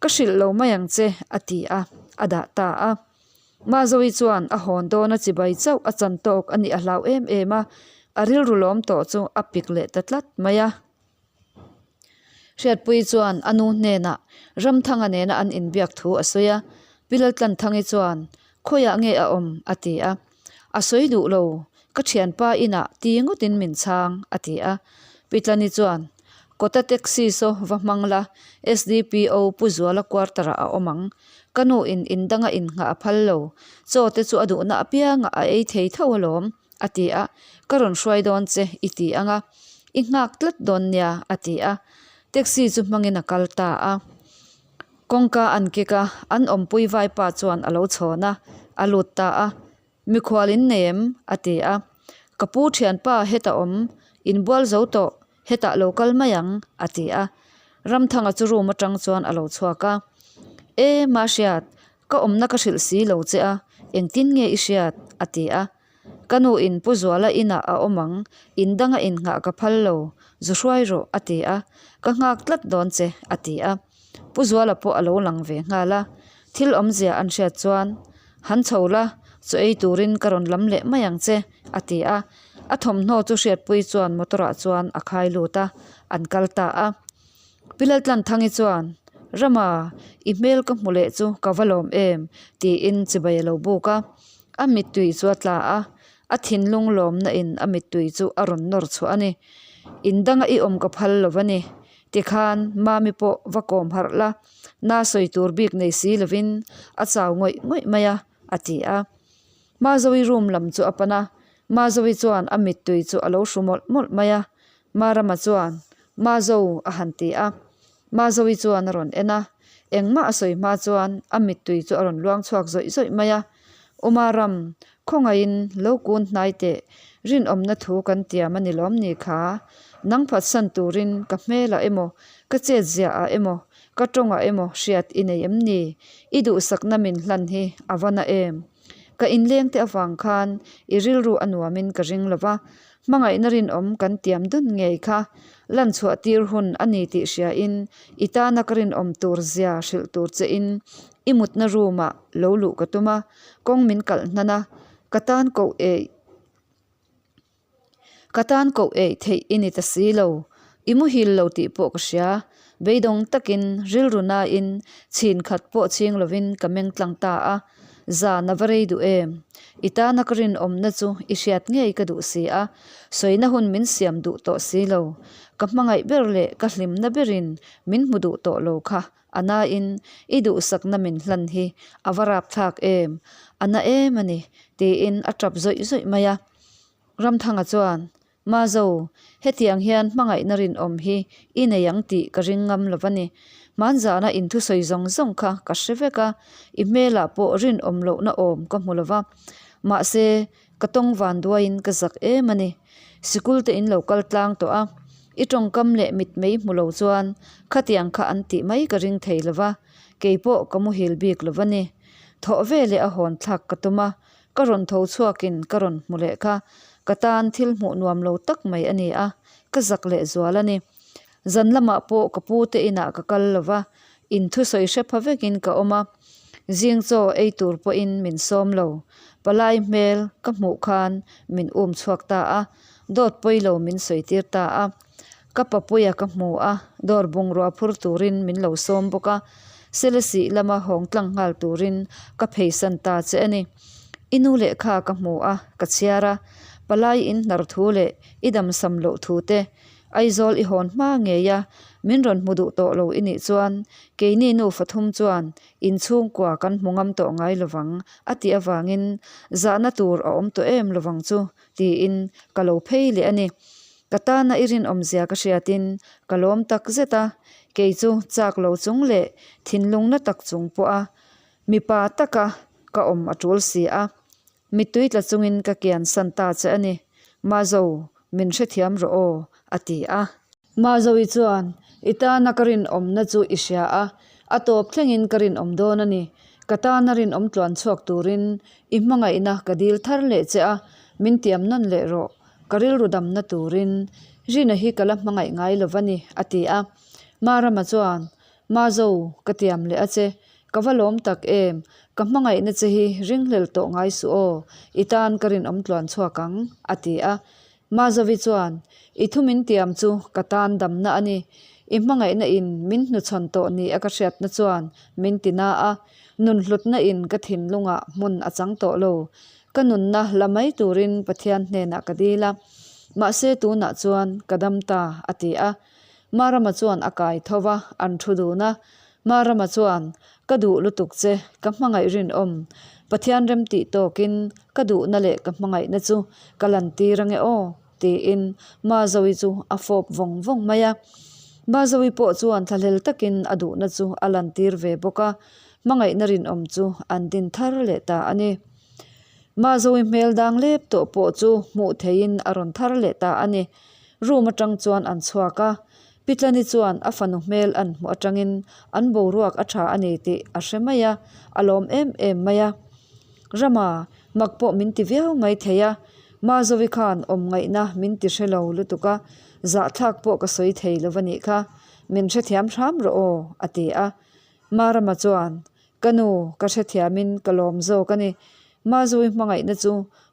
Ka hrilh lo mai ang che, a ti a, a dah ta a. Mazovi chuan a hawn dawna chibai chauh a chan tawk a nih a hlau em em a, a rilru lawm tawh chu a pik leh ta tlat mai a. Hriatpuii chuan a nu hnenah Ramthanga nena an inbiak thu a sawi a, Pi Laltlanthangi chuan, Khawiah nge a awm? a ti a. A sawi duh lo, ka thianpa inah ti ngawtin min chhang, a ti a. Pi Tlani chuan, Kawta taxi saw va hmang la, SDPO Pu Zuala quarter-ah a awm ang. Ka nu in in danga innghah a phal lo, chaw te chu a duhna apiangah a ei thei tho alawm. A ti a, Ka rawn hruai dawn che i ti ang a. I nghak tlat dawn nia, a ti a. Taxi chu hmangin a kal ta a. Kawngka an kik a, an awmpui vaipa chuan a lo chhawn a, a lut ta a. Mikhual in nei em? a ti a. Ka pu thianpa hetah awm, inbual zo tawh, hetah lo kal mai ang, a ti a. Ramthanga chu room atang chuan a lo chhuak a. E, Mahriat, ka awmna ka hrilh si lo che a, engtin nge i hriat? a ti a. Ka nu in Pu Zuala inah a awm ang, in danga innghah ka phal lo, zu hruai rawh, a ti a. Ka nghak tlat dawn che, a ti a. Pu Zuala pawh a lo lang ve nghal a. Thil awmzia an hriat chuan, Han chho la, chaw ei turin ka rawn lam leh mai ang che, a ti a. A thawmhnaw chu hriatpui chuan motor ah chuan a khai lut a, an kal ta a. Pi Laltlanthangi chuan, Rama, i hmel ka hmu leh chu ka va lawm em? tiin chibai a lo buk a. A mittui chu a tla a, a thinlung lawmna in a mittui chu a rawn nawr chhuah a ni. In danga i awm ka phal lo va ni. Tikhan Mami pawh va kawm harh la, na sawi tur bik nei si lovin a chau ngawih ngawih mai a, a ti a. Mazovi room lam chu a pan a, Mazovi chuan a mittui chu a lo hru mawlh mawlh mai a. Marama chuan, Mazo a han ti a. Mazovi chuan a rawn en a, engmah a sawi hma chuan a mittui chu a rawn luang chhuak zawih zawih mai a. U Maram, khawngaihin lo kun hnai teh, rinawmna thu kan tiam a ni lawm ni kha? Nang phatsan turin ka hmelah emaw, ka chetziah ah emaw, ka tawngah emaw hriat i nei em ni? I duhsakna min hlan hi a va na em? Ka inlengte avang khan i rilru a nuamin ka ring lo va, hmangaihna rinawm kan tiam dun ngei kha lan chhuah tir hun a ni tih hriain i tana ka rinawm tur zia hrilh tur chein i mutna room ah lo luh ka tum a, kawng min kalh hnan a, ka tan koh eih Ka tan koh eih theih i ni ta si lo. I muhil lo tih pawh ka hria. Beidawng takin rilru nain chhin khat pawh chhing lovin ka meng tlang ta a. Zan a va rei duh em? I tana ka rinawmna chu i hriat ngei ka duh si a. Sawina hun min siam duh tawh si lo. Ka hmangaih ber leh ka hlimna berin min hmu duh tawh lo kha A nain i duhsakna min hlan hi a va rapthlak em? A na em a ni, tiin a tap zawih zawih mai a. Ramthanga chuan, Mazo, hetiang hian hmangaihna rinawm hi i nei ang tih ka ring ngam lo va ni. Hmanzana in thusawi zawng zawng kha ka hre vek a, i hmelah pawh rinawm lohna awm ka hmu lo va. Mahse, Ka tawng van duaiin ka zak em a ni. Sikul te in lo kal tlang tawh a, i tawngkam leh mitmei hmu lo chuan khatiang kha an tih mai ka ring thei lo va, kei pawh ka muhil bik lo va ni. Thawh ve leh a hawn thlak ka tum a, ka rawn tho chhuakin ka rawn hmu leh kha ka tan thil hmuh nuam lo tak mai a ni a, ka zak leh zual a ni. Zan lamah pawh ka pu te inah ka kal lo va, in thusawi hre pha vekin ka awm a, zing chaw ei tur pawhin min sawm lo. Palai hmel ka hmuh khan min um chhuak ta a, dawt pawi lo min sawi tir ta a. Ka papuia ka hmu a, dawr bungrua phur turin min lo sawm bawk a, Selesih lama hawng tlang nghal turin ka pheisan ta che a ni. I nu lehkha ka hmu a, ka chhiar a, palai in hnar thu leh i damsam loh thu te Aizawl i hawn hma ngei a, min rawn hmu duh tawh lo i nih chuan keini nufa thum chuan inchhungkua kan hmu ngam tawh ngai lovang a tih avangin zahna tur a awm tawh em lovang chu tiin ka lo phei leh a ni. Ka tana i rinawmzia ka hriatin ka lawm tak zet a, kei chu chak lo chung leh thinlungna tak chung pawha mipa taka ka awm a tul si a. Mittui tla chungin ka kian san ta che a ni. Mazo, min hrethiam rawh aw, a ti a. Mazoi chuan, I tana ka rinawmna chu i hria a, a tawp thlengin ka rinawm dawn a ni. Ka tana rinawm tluan chhuak turin i hmangaihna ka dil thar leh che a, min tiam nawn leh rawh. Ka rilru damna turin Rina hi ka la hmangaih ngai lo va ni, a ti a. Marama chuan, Mazo, ka tiam leh a che. Ka va lawm tak em? Ka hmangaihna che hi ringhlel tawh ngai suh aw, i tan ka rinawm tluan chhuak ang, a ti a. Mazovi chuan, I thu min tiam chu ka tan damna a ni. I hmangaihna in min hnuchhawn tawh ni a ka hriatna chuan min ti na a, nun hlutna in ka thinlungah hmun a chang tawh lo. Ka nunna la mai turin Pathian hnenah ka dil a, mahse tunah chuan ka dam ta, a ti a. Marama chuan a kai tho va, an thu dun a. Marama chuan, Ka duh lutuk che, ka hmangaih rinawm. Pathian remtih tawkin ka duhna leh ka hmangaihna chu ka lantir ange aw. tiin Mazovi chu a fawp vawng vawng mai a. Mazovi pawh chuan thlahlel takin a duhna chu a lantir ve bawk a, hmangaihna rinawm chu an din thar leh ta a ni. Mazovi hmel dang lep tawh pawh chu hmuh theihin a rawn thar leh ta a ni. Room atang chuan an chhuak a, Pitlani chuan a fanu hmel an hmuh atangin an boruak a tha a ni tih a hre mai a, a lawm em em mai a. Rama, mak pawh min ti viau mai thei a, Mazovi khan awm ngaihna min ti hre lo lutuk a, zahthlak pawh ka sawi thei lo va nih kha, min hrethiam hram rawh aw, a ti a. Marama chuan, Ka nu, ka hrethiamin ka lawm zawk a ni. Mazovi hmangaihna chu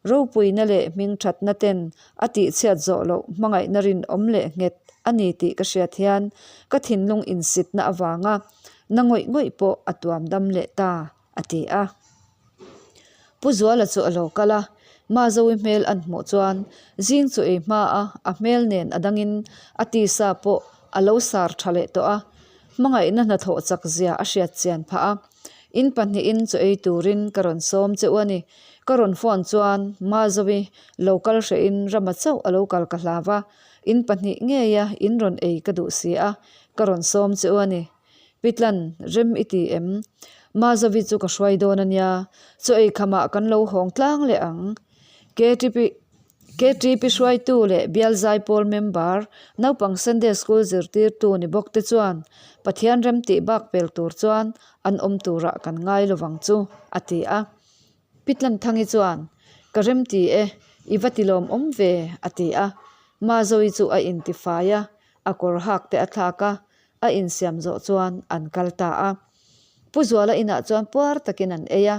ropuina leh hmingthatna ten a tihchhiat zawh loh hmangaihna rinawm leh nghet a ni tih ka hriat hian ka thinlung insitna avanga na ngawih ngawih pawh a tuam dam leh ta, a ti a. Pu Zuala chu a lo kal a, Mazovi hmel an hmuh chuan zing chu ei hma a, a hmel nen a dangin a tisa pawh a lo sar tha leh tawh a. Hmangaihna hnathawh chak zia a hriat chian phah a, in pahnihin chaw ei turin ka rawn sawm che u a ni. Ka rawn phone chuan Mazovi lo kal hrehin Rama chauh a lo kal ka hlau a, in pahnih ngeia in rawn ei ka duh si a, ka rawn sawm che u a ni. Pitlan, rem i ti em? Mazovi chu ka hruai dawn a nia, chaw ei khamah kan lo hawng tlang leh ang. KTP. KTP hruaitu leh Bial Zaipawl member, naupang Sunday School zirtirtu ni bawk te chuan Pathian remtih bak pel tur chuan an awm turah kan ngai lovang chu, a ti a. Pi Tlanthangi chuan, Ka remti e, i va ti lawmawm ve, a ti a. Mazovi chu a intifai a, a kawr hak te a thlak a, a insiam zawh chuan an kal ta a. Pu Zuala inah chuan puar takin an ei a,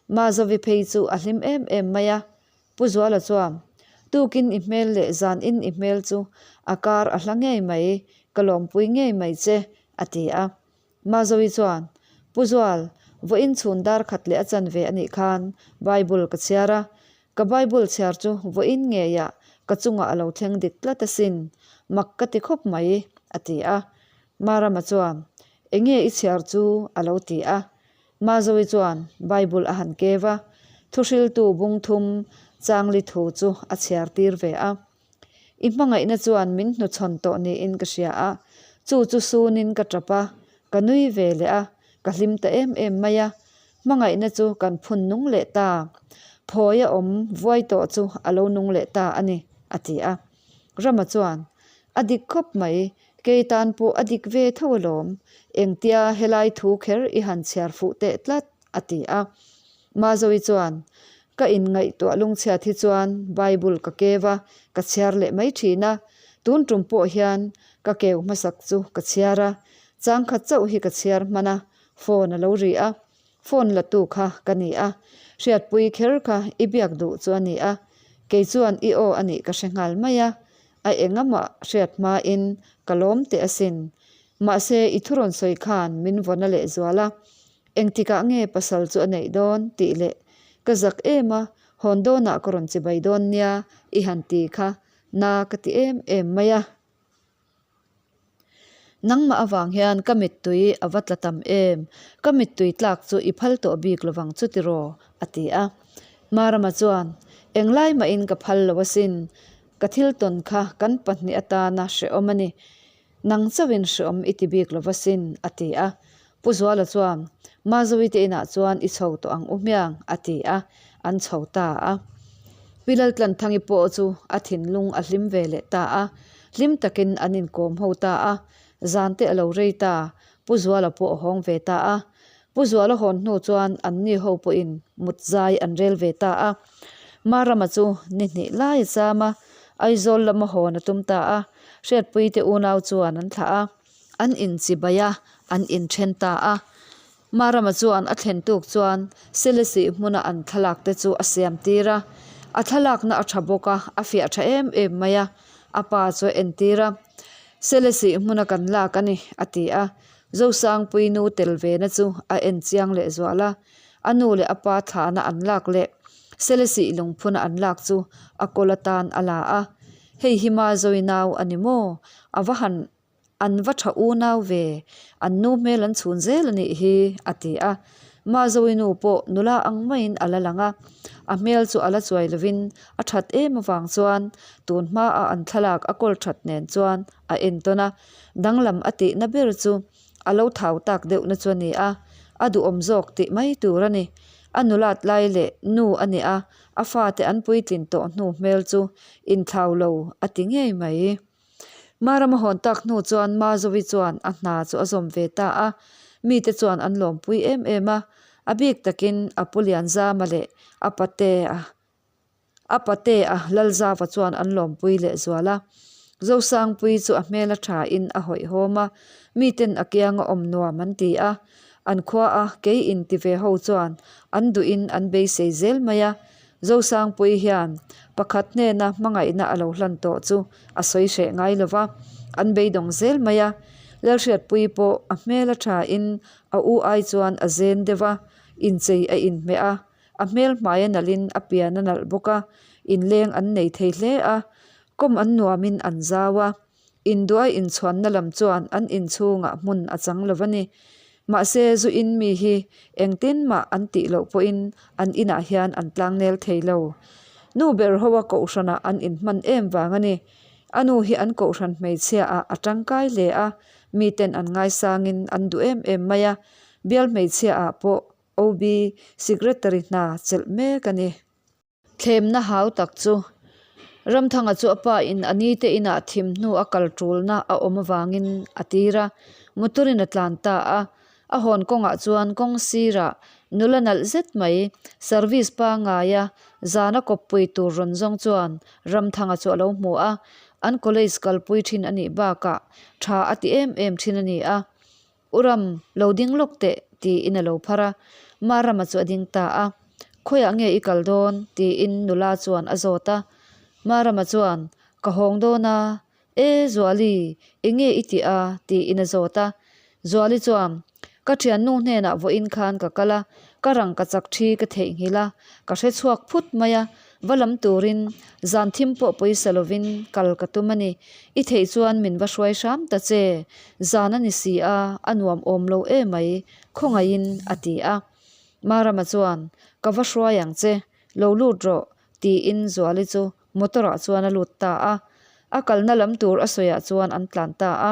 Mazovi phei chu a hlim em em mai a. Pu Zuala chuan, Tukin i hmel leh zanin i hmel chu a kar a hla ngei mai, ka lawmpui ngei mai che, a ti a. Mazovi chuan, Pu Zual, vawiin chhun dar khat leh a chanve a nih khan Bible ka chhiar a, ka Bible chhiar chu vawiin ngeiah ka chungah a lo thleng dik tlat asin, mak ka ti khawp mai, a ti a. Marama chuan, Enge i chhiar chu? a lo ti a. Mazovi chuan Bible a han kev a, thuhriltu bung thum changli thu chu a chhiar tir ve a. I hmangaihna chuan min hnuchhawn tawh niin ka hria a, chu chu sunin ka tap a, ka nui ve leh a, ka hlim ta em em mai a. Hmangaihna chu kan phun nung leh ta, phawi a awm vuai tawh chu a lo nung leh ta a ni, a ti a. Rama chuan, A dik khawp mai, Kei tan pawh a dik ve tho alawm, engtia helai thu kher i han chhiar fuh teh tlat, a ti a. Mazovi chuan, Ka inngaihtuah lungchhiat hi chuan Bible ka kev a, ka chhiar leh mai thin a. Tun tum pawh hian ka keu hmasak chu ka chhiar a, changkhat chauh hi ka chhiar hman a, phone a lo ri a. Phone la tu kha ka ni a, hriatpui kher kha i biak duh chu a ni a, kei chuan i aw a nih ka hre nghal mai a, a engamah hriat hmain ka lawm teh asin. Mahse i thu rawn sawi khan min vawna leh zual a, engtikah nge pasal chu a neih dawn tih leh ka zak em a, hawn dawnah ka rawn chibai dawn nia i han ti kha na ka ti em em mai a. Nangmah avang hian ka mittui a va tla tam em? Ka mittui tlak chu i phal tawh bik lovang chu tiraw? a ti a. Marama chuan, Englai mahin ka phal lo asin. Ka thil tawn kha kan pahnih atana hrehawm a ni. Nang chauhin hrehawm i ti bik lo asin, a ti a. Pu Zuala chuan, Mazovi te inah chuan i chho tawh ang u hmiang, a ti a, an chho ta a. Pi Laltlanthangi pawh chu a thinlung a hlim ve leh ta a, hlim takin an inkawm ho ta a. Zan te a lo rei ta, Pu Zuala pawh a hawng ve ta a. Pu Zuala hawn hnu chuan anni ho pawhin mut zai an rel ve ta a. Marama chu ni hnih lai a cham a, Aizawl lama hawn a tum ta a, Hriatpuite unau chuan an thlah a. An inchibai a, an inthen ta a. Marama chuan a thlen tuk chuan Selesih hmuna an thlalak te chu a siam tir a. A thlalakna a tha bawk a, a fiah tha em em mai a. A pa chu a entir a, Selesih hmuna kan lak a ni, a ti a. Zosangpui nu tel ve na chu a en chiang leh zual a. A nu leh a pa thlahna an lak leh Selesih lungphuna an lak chu a kawl atan a la a. Hei hi Mazovi nau a ni maw? A va han An va tha unau ve, an nu hmel an chhun zel a nih hi, a ti a. Mazoe nu pawh nula ang maiin a la lang a, a hmel chu a la chuai lovin a that em avang chuan tun hmaa an thlalak a kawl that nen chuan a entawn a, danglam a tihna ber chu a lo thau tak deuhna chu a ni a, a duhawm zawk tih mai tur a ni. A nulat lai leh nu a ni a, a fate an puitlin tawh hnu hmel chu inthlau lo a ti ngei mai. Maram a hawn tak hnu chuan Mazovi chuan a hna chu a zawm ve ta a, mite chuan an lawmpui em em a, a bik takin a pu Lianzama leh a patea a patea Lalzava chuan an lawmpui leh zual a. Zosangpui chu a hmel a thain a hawihhawm a, miten a kianga awm nuam an ti a, an khua a kei inti ve ho chuan an duhin an beisei zel mai a, Zosangpui hian pakhat hnena hmangaihna a lo hlan tawh chu a sawi hreh ngai lo va, an beidawng zel mai a. Lalhriatpui pawh a hmel a thain a u ai chuan a zen deuh a, inchei a inhmeh a, a hmel hmai a nalhin a pian a nalh bawk a, inleng an nei thei hle a, kawm an nuamin an zau a. Induai inchhuanna lam chuan an inchhungah hmun a chang lo a ni. Mahse, zu in mi hi engtin mah an tih loh pawhin an inah hian an tlangnel thei lo. Nu ber hoa kohhranah an inhman em vang a ni. A nu hi an kohhran hmeichhiaah a tangkai hle a, miten an ngaisangin an duh em em mai a, bial hmeichhiaah pawh OB Secretary hna chelh mek a ni. Thlemna hau tak chu Ramthanga chu a pa in a ni te inah thim hnu a kal tulna a awm avangin a tir a, motor in a tlan ta a. A hawn kawngah chuan kawng sirah nula nalh zet mai service pangaia zana kawppui tur rawn zawng chuan Ramthanga chu a lo hmu a, an college kalpui thin a nih bakah tha a ti em em thin a ni a. U Ram, lo ding lawk teh, tiin a lo phar a. Ma Rama chu a ding ta a. Khawiah nge i kal dawn? tiin nula chuan a zawt a. Ma Rama chuan, Ka hawng dawn a, E Zuali, eng nge i tih a? tiin a zawt a. Zuali chuan, Ka thiannu hnenah vawiin khan ka kal a, ka rangka chak thi ka theihnghilh a, ka hre chhuak phut mai a, va lam turin zan thim pawh pawisa lovin kal ka tum a ni. I theih chuan min va hruai hram ta che, zan a ni si a, a nuam awm lo e mai, khawngaihin a ti a. Marama chuan, Ka va hruai ang che, lo lut rawh, tiin Zuali chu motor ah chuan a lut ta a. A kalna lam tur a sawiah chuan an tlan ta a.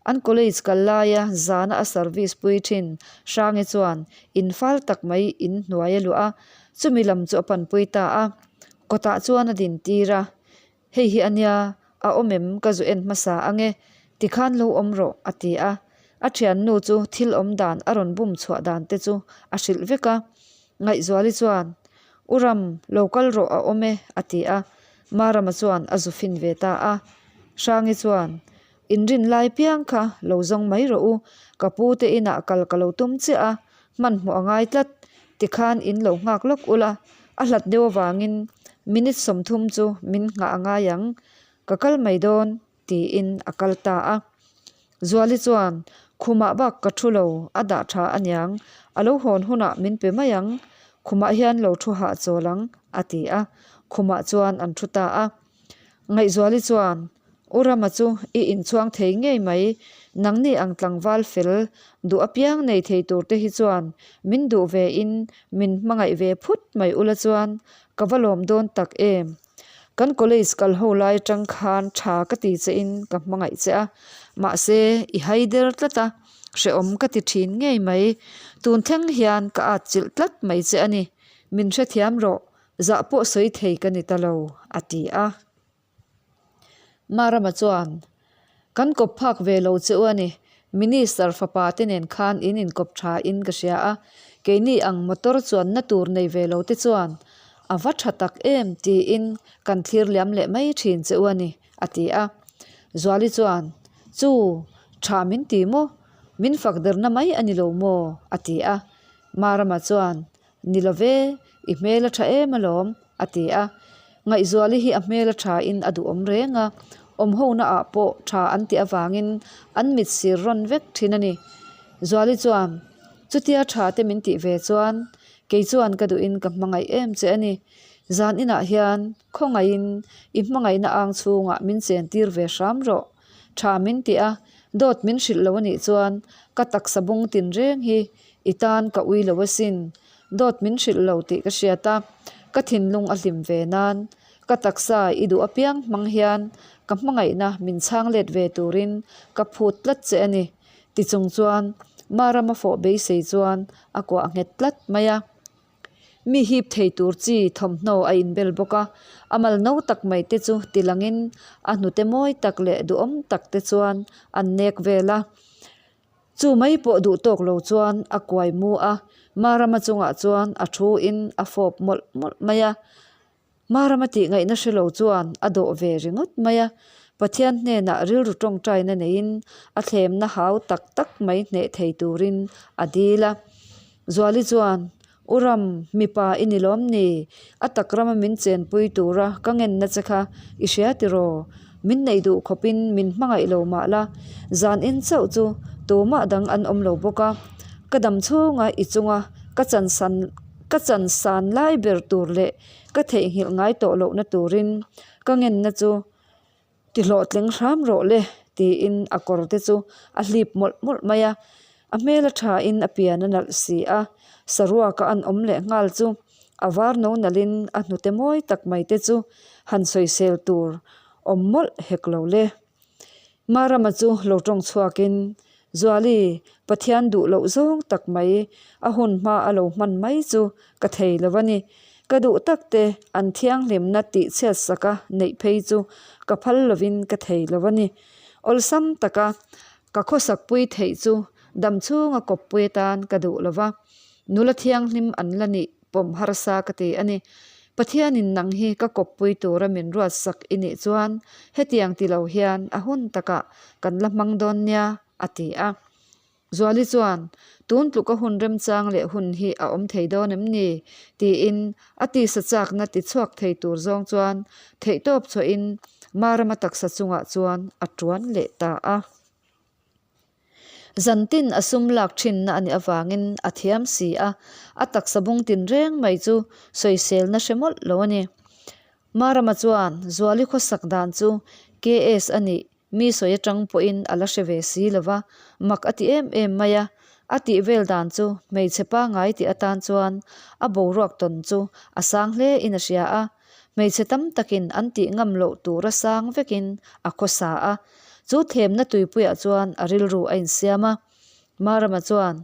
An college kal laia zana a service pui thin Hrangi chuan in fal tak mai in hnuai a luah a, chumi lam chu a panpui ta a. Kawtah chuan a din tir a, Hei hi ania, a awm em ka zu en hmasa ange, tikhan lo awm rawh a ti a. A thiannu chu thil awm dan a rawn bum chhuah dan te chu a hrilh vek a. Ngaihzuali chuan, U Ram, lo kal rawh a awm e a ti a. Marama chuan a zu fin ve ta a. Hrangi chuan, Inrin lai piang kha lo zawng mai rawh u, ka pu te inah kal ka lo tum chiah a, hmanhmawh a ngai tlat, tikhan in lo nghak lawk ula, a hlat deuh avangin minute 30 chu min nghah a ngai ang, ka kal mai dawn tiin a kal ta a. Zuali chuan, Khumah bak ka thu lo, a dah tha aniang, a lo hawn hunah min pe mai ang, khumah hian lo thu hahchawl ang, a ti a, khumah chuan an thu ta a. Ngaihzuali chuan, U Rama chu i inchhuang thei ngei mai, nangni ang tlangval fel duh apiang nei thei tur te hi chuan min duh ve in min hmangaih ve phut mai ula chuan ka va lawm dawn tak em. Kan college kal ho lai atang khan tha ka ti che in ka hmangaih che a, mahse i hai der tlat a, hrehawm ka ti thin ngei mai. Tun thleng hian ka atchilh tlat mai che a ni, min hrethiam rawh Zah pawh sawi thei ka ni ta lo, a ti a. Marama chuan, Kan kawp phak ve lo che u a ni. Minister fapa te nen khan in inkawp tha in ka hria a, keini ang motor chuanna tur nei ve lo te chuan a va tha tak em tiin kan thlir liam leh mai thin che u a ni, a ti a. Zuali chuan, Chu, tha min ti maw? Min fak derna mai a ni lo maw? a ti a. Marama chuan, Ni lo ve, i hmel a tha em alawm, a ti a. Ngaihzuali hi a hmel a tha in a duhawm reng a, awmhona ah pawh tha an tih avangin an mit sir rawn vek thin a ni. Zuali chuan, Chutia tha te min tih ve chuan, kei chuan ka duhin ka hmangaih em che a ni. Zan inah hian khawngaihin i hmangaihna ang chhungah min chen tir ve hram rawh. Tha min tih a, dawt min hrilh lo a nih chuan ka taksa bung tin reng hi. I tan ka ui lo asin. Dawt min hrilh lo tih ka hriat a, ka thinlung a hlim ve nan. Ka taksa i duh apiang hmang hian ka hmangaihna min chhang let ve turin ka phut tlat che a ni. Ti chung chuan Marama fawh beisei chuan a kuah nghet tlat mai a. Mi hip thei tur chi thawmhnaw a inbel bawk a, a mal no tak mai te chu ti langin a hnute mawi tak leh duhawm tak te chuan an nek vel a. Chu mai pawh duh tawk lo chuan a kuai mu a, Marama chungah chuan a thu in a fawp mawlh mawlh mai a. Marama tih ngaihna hre lo chuan a dawh ve ringawt mai a, Pathian hnenah rilru tawngtaina neiin a thlemna hau tak tak mai hneh thei turin a dil a. Zuali chuan, U Ram, mipa i ni lawm ni? A tak rama min chenpui tura ka ngenna che kha i hria tiraw? Min neih duh khawpin min hmangaih lo mah la, zan in chauh chu tumah dang an awm lo bawk a, ka dam chhunga i chunga ka chansan ka chansan lai ber tur leh ka theihnghilh ngai tawh lohna turin ka ngenna chu ti hlawhtling hram rawh le tiin a kawr te chu a hlip mawlh mawlh mai a, a hmel a tha in a pian a nalh si a, saruak a an awm leh nghal chu a var no nalh in a hnute mawi tak mai te chu han sawisel tur awm mawlh hek lo le. Marama chu lo tawng chhuakin, Zuali, Pathian duh loh zawng tak mai, a hun hma a lo hman mai chu ka thei lo a ni. Ka duh tak te an thianghlimna tih chhiat saka neih phei chu ka phal lovin ka thei lo a ni. Awlsam taka ka khawsakpui theih chu dam chhunga kawppui atan ka duh lo va, nula thianghlim an la nih pawm harsa ka ti a ni. Pathianin nang hi ka kawppui tura min ruatsak i nih chuan hetiang ti lo hian a hun takah kan la hmang dawn nia, a ti a. Zuali chuan, Tun tluka hun remchang leh hun hi a awm thei dawn em ni? tiin a tisa chakna ti chhuak thei tur zawng chuan theihtawp chhuahin Marama taksa chungah chuan a tuan leh ta a. Zantin a sum lak thinna a nih avangin a thiam si a, a taksa bung tinreng mai chu sawiselna hre mawlh lo a ni. Marama chuan Zuali khawsak dan chu KS a nih mi sawi atang pawhin a la hre ve si lo va, mak a ti em em mai a. A tih vel dan chu hmeichhe pangngai tih atan chuan a boruak tawn chu a sang hle in a hria a. Hmeichhe tam takin an tih ngam loh tura sang vekin a khawsa a, chu thlemna tuipuiah chuan a rilru a insiam a. Marama chuan,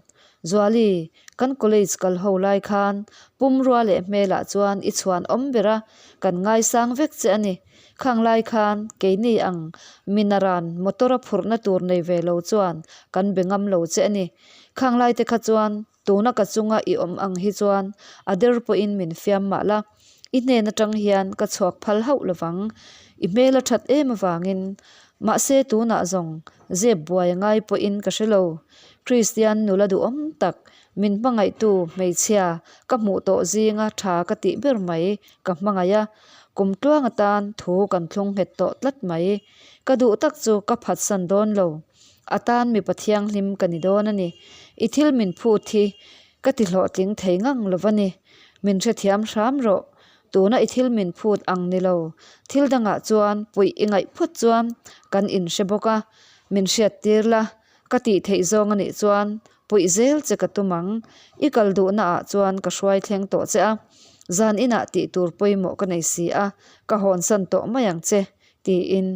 Zuali, kan college kal ho lai khan pumrua leh hmelah chuan i chhuan awm ber a, kan ngaisang vek che a ni. Khang lai khan keini ang minaran motor a phurhna tur nei ve lo chuan kan be ngam lo che a ni. Khang lai te kha chuan Tuna ka chunga i awm ang hi chuan a der pawhin min fiam mah la, i hnen atang hian ka chhuak phal hauh lovang, i hmel a that em avangin. Mahse tunah zawng zep buai a ngai pawhin ka hre lo. Kristian nula duhawm tak, min hmangaihtu hmeichhia ka hmuh tawh zinga tha ka tih ber mai ka hmangaih a, kum tluang atan thu kan thlung nghet tawh tlat mai. Ka duh tak chu ka phatsan dawn lo. A tan mipa thianghlim ka ni dawn a ni. I thil min phut hi ka ti hlawhtling thei ngang lo va ni. Min hrethiam hram rawh. Tuna i thil min phut ang ni lo. Thil dangah chuan puih i ngaih phawt chuan kan inhre bawk a. Min hriattir la, ka tih theih zawng a nih chuan puih zel che ka tum ang. I kal duhna ah chuan ka hruai thleng tawh che a. Zan inah tih tur pawimawh ka nei si a, ka hawnsan tawh mai ang che. Tiin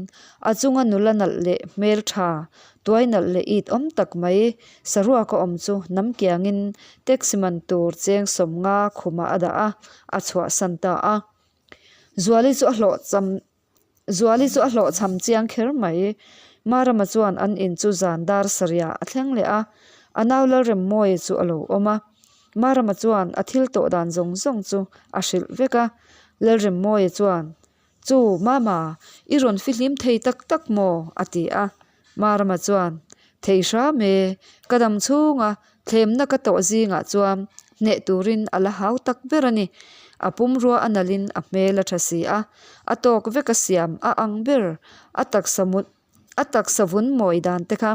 a chunga nula nalh leh hmel tha, tuai nalh leh it awm tak mai saruak a awm chu hnam kiangin taxi man tur cheng 50 khumah a dah a, a chhuahsan ta a. Zuali chu a hlawhcham Zuali chu a hlawhchham chiang kher mai. Marama chuan an in chu zan dar sarihah a thleng leh a, a nau Lalremmawia chu a lo awm a. Marama chuan a thil tawh dan zawng zawng chu a hrilh vek a, Lalremmawia chuan Chu, Mama, i rawn fihlim thei tak tak maw? a ti a. Marama chuan, Thei hram e, ka dam chhunga thlemna ka tawh zingah chuan hneh turin a la hau tak ber a ni. A pumrua a nalhin a hmel a tha si a, a tawk vek a siam a ang ber, a taksa mut A taksa vun mawi dan te kha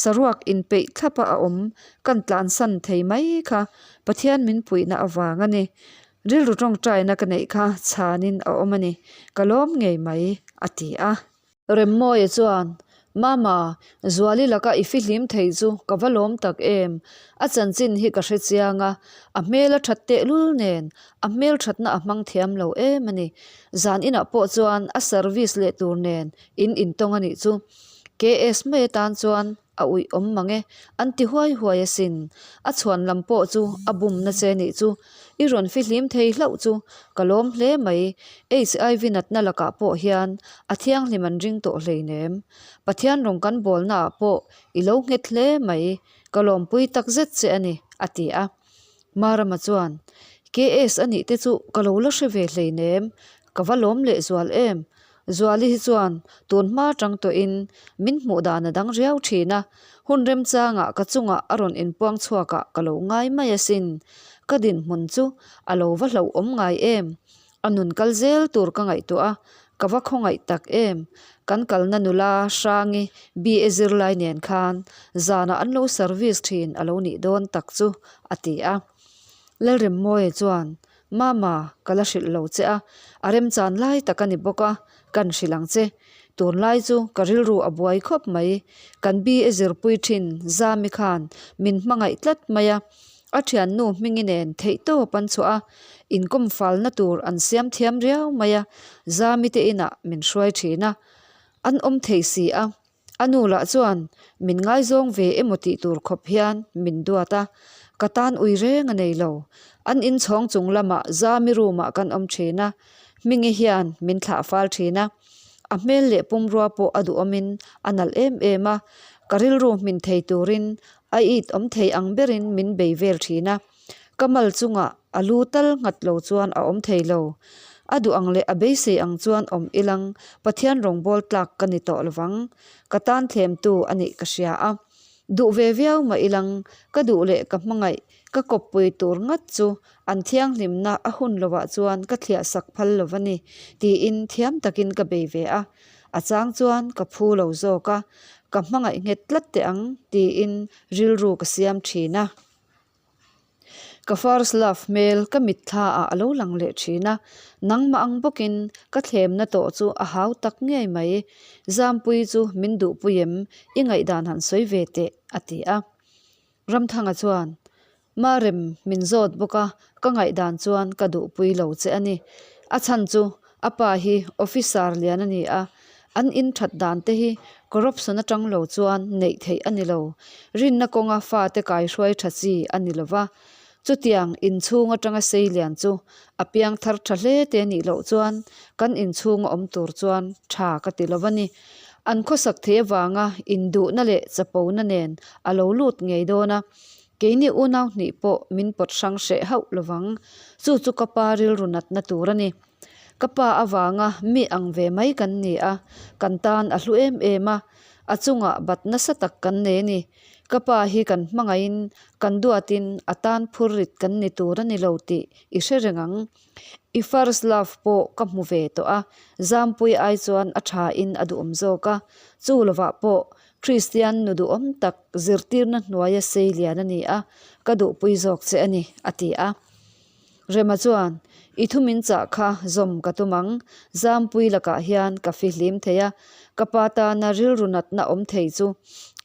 saruak inpeih thlap a a awm kan tlansan thei mai kha Pathian min puihna avang a ni. Rilru tawngtaina ka neih kha chhanin a awm a ni, ka lawm ngei mai, a ti a. Remmawia chuan, Mama, Zuali laka i fihlim thei chu ka va lawm tak em? A chanchin hi ka hre chiang a, a hmel a that tehlul nen a hmel thatna a hmang thiam lo em a ni. Zan inah pawh chuan a service leh tur nen in intawng a nih chu. KS mai atan chuan a uih awm mang e, an ti huai huai asin. A chhuan lam pawh chu a bumna che nih chu. I rawn fihlim thei hlauh chu ka lawm hle mai. HIV natna lakah pawh hian a thianghlim an ring tawh hleinem. Pathian rawn kan bawlnaah pawh i lo nghet hle mai. Ka lawmpui tak zet che a ni, a ti a. Marama chuan, KS a nih te chu ka lo la hre ve hleinem, ka va lawm leh zual em? Zuali hi chuan tun hma tang tawhin min hmuh dan a dang riau thin a, hun remchangah ka chungah a rawn inpuang chhuakah ka lo ngai mai asin. Ka dinhmun chu a lo va hlauhawm ngai em? A nun kal zel tur ka ngaihtuah a, ka va khawngaih tak em? Kan kalna nula Hrangi BA zirlai nen khan zanah an lo service thin a lo nih dawn tak chu, a ti a. Lalremmawia chuan, Mama, ka la hrilh lo che a, a remchan lai tak a ni bawk a, kan hrilh ang che. Tunlai chu ka rilru a buai khawp mai. Kan BA zirpui thin Zami khan min hmangaih tlat mai a. A thiannu hmingi nen theihtawp an chhuah a, inkawm falna tur an siam thiam riau mai a, Zami te inah min hruai thin a, an awm thei si a. A nu lah chuan min ngaizawng ve emaw tih tur khawp hian min duat a, ka tan ui reng a nei lo. An inchhawng chung lamah Zami room ah kan awm thin a, hmingi hian min thlah fal thin a. A hmel leh pumrua pawh a duhawmin a nalh em em a, ka rilru hmin thei turin A it awm thei ang berin min bei vel thin a, ka mal chungah a lu tal nghat lo chuan a awm thei lo. A duh ang leh a beisei ang chuan awm ilang Pathian rawngbâwl tlâk ka ni tawh lovang. Ka tan thlemtu a nih ka hria a. Duh ve viau mah ilang ka duh leh ka hmangaih ka kawppui tur ngat chu an thianghlimna a hun lovah chuan ka thliah sak phal lo va ni tiin thiam takin ka bei ve a. A chang chuan ka phu lo zawk a, ka hmangaih nghet tlat teh ang tiin rilru ka siam thin a. Ka first love hmel ka mitthla ah a lo lang leh thin a, nangmah ang bawkin ka thlemna tawh chu a hau tak ngei mai. Zampui chu min duhpui em? I ngaihdan han sawi ve teh a ti a. Ramthanga chuan, Marem min zawt bawk a, ka ngaihdan chuan ka duhpui lo che a ni. A chhan chu a pa hi officer lian a ni a, an in that dan te hi corruption atang lo chuan neih theih a ni lo. Rinna kawnga fate kaihruai tha chi a ni lo va. Chutiang inchhung atanga sei lian chu a piang thar tha hle te nih loh chuan kan inchhunga awm tur chuan tha ka ti lo a ni. An khawsak thei avanga induhna leh chapona nen a lo lut ngei dawn a, keini unau hnih pawh min pawt hrang hreh hauh lovang. Chu chu ka pa rilru natna tur a ni. Ka pa avanga mi ang ve mai kan ni a, kan tan a hlu em em a, a chungah bat nasa tak kan nei a ni. Ka pa hi kan hmangaihin kan duatin a tan phurrit kan ni tur a ni lo tih i hre reng ang. I first love pawh ka hmu ve tawh a, Zampui ai chuan a tha in a duhawm zawk a, chu lovah pawh Kristian nu duhawm tak zirtirna hnuaia sei lian a ni a, ka duhpui zawk che a ni, a ti a. Rema chuan, I thu min chah kha zawm ka tum ang, Zampui lakah hian ka fihlim thei a, ka pa tana rilru natna awm thei chu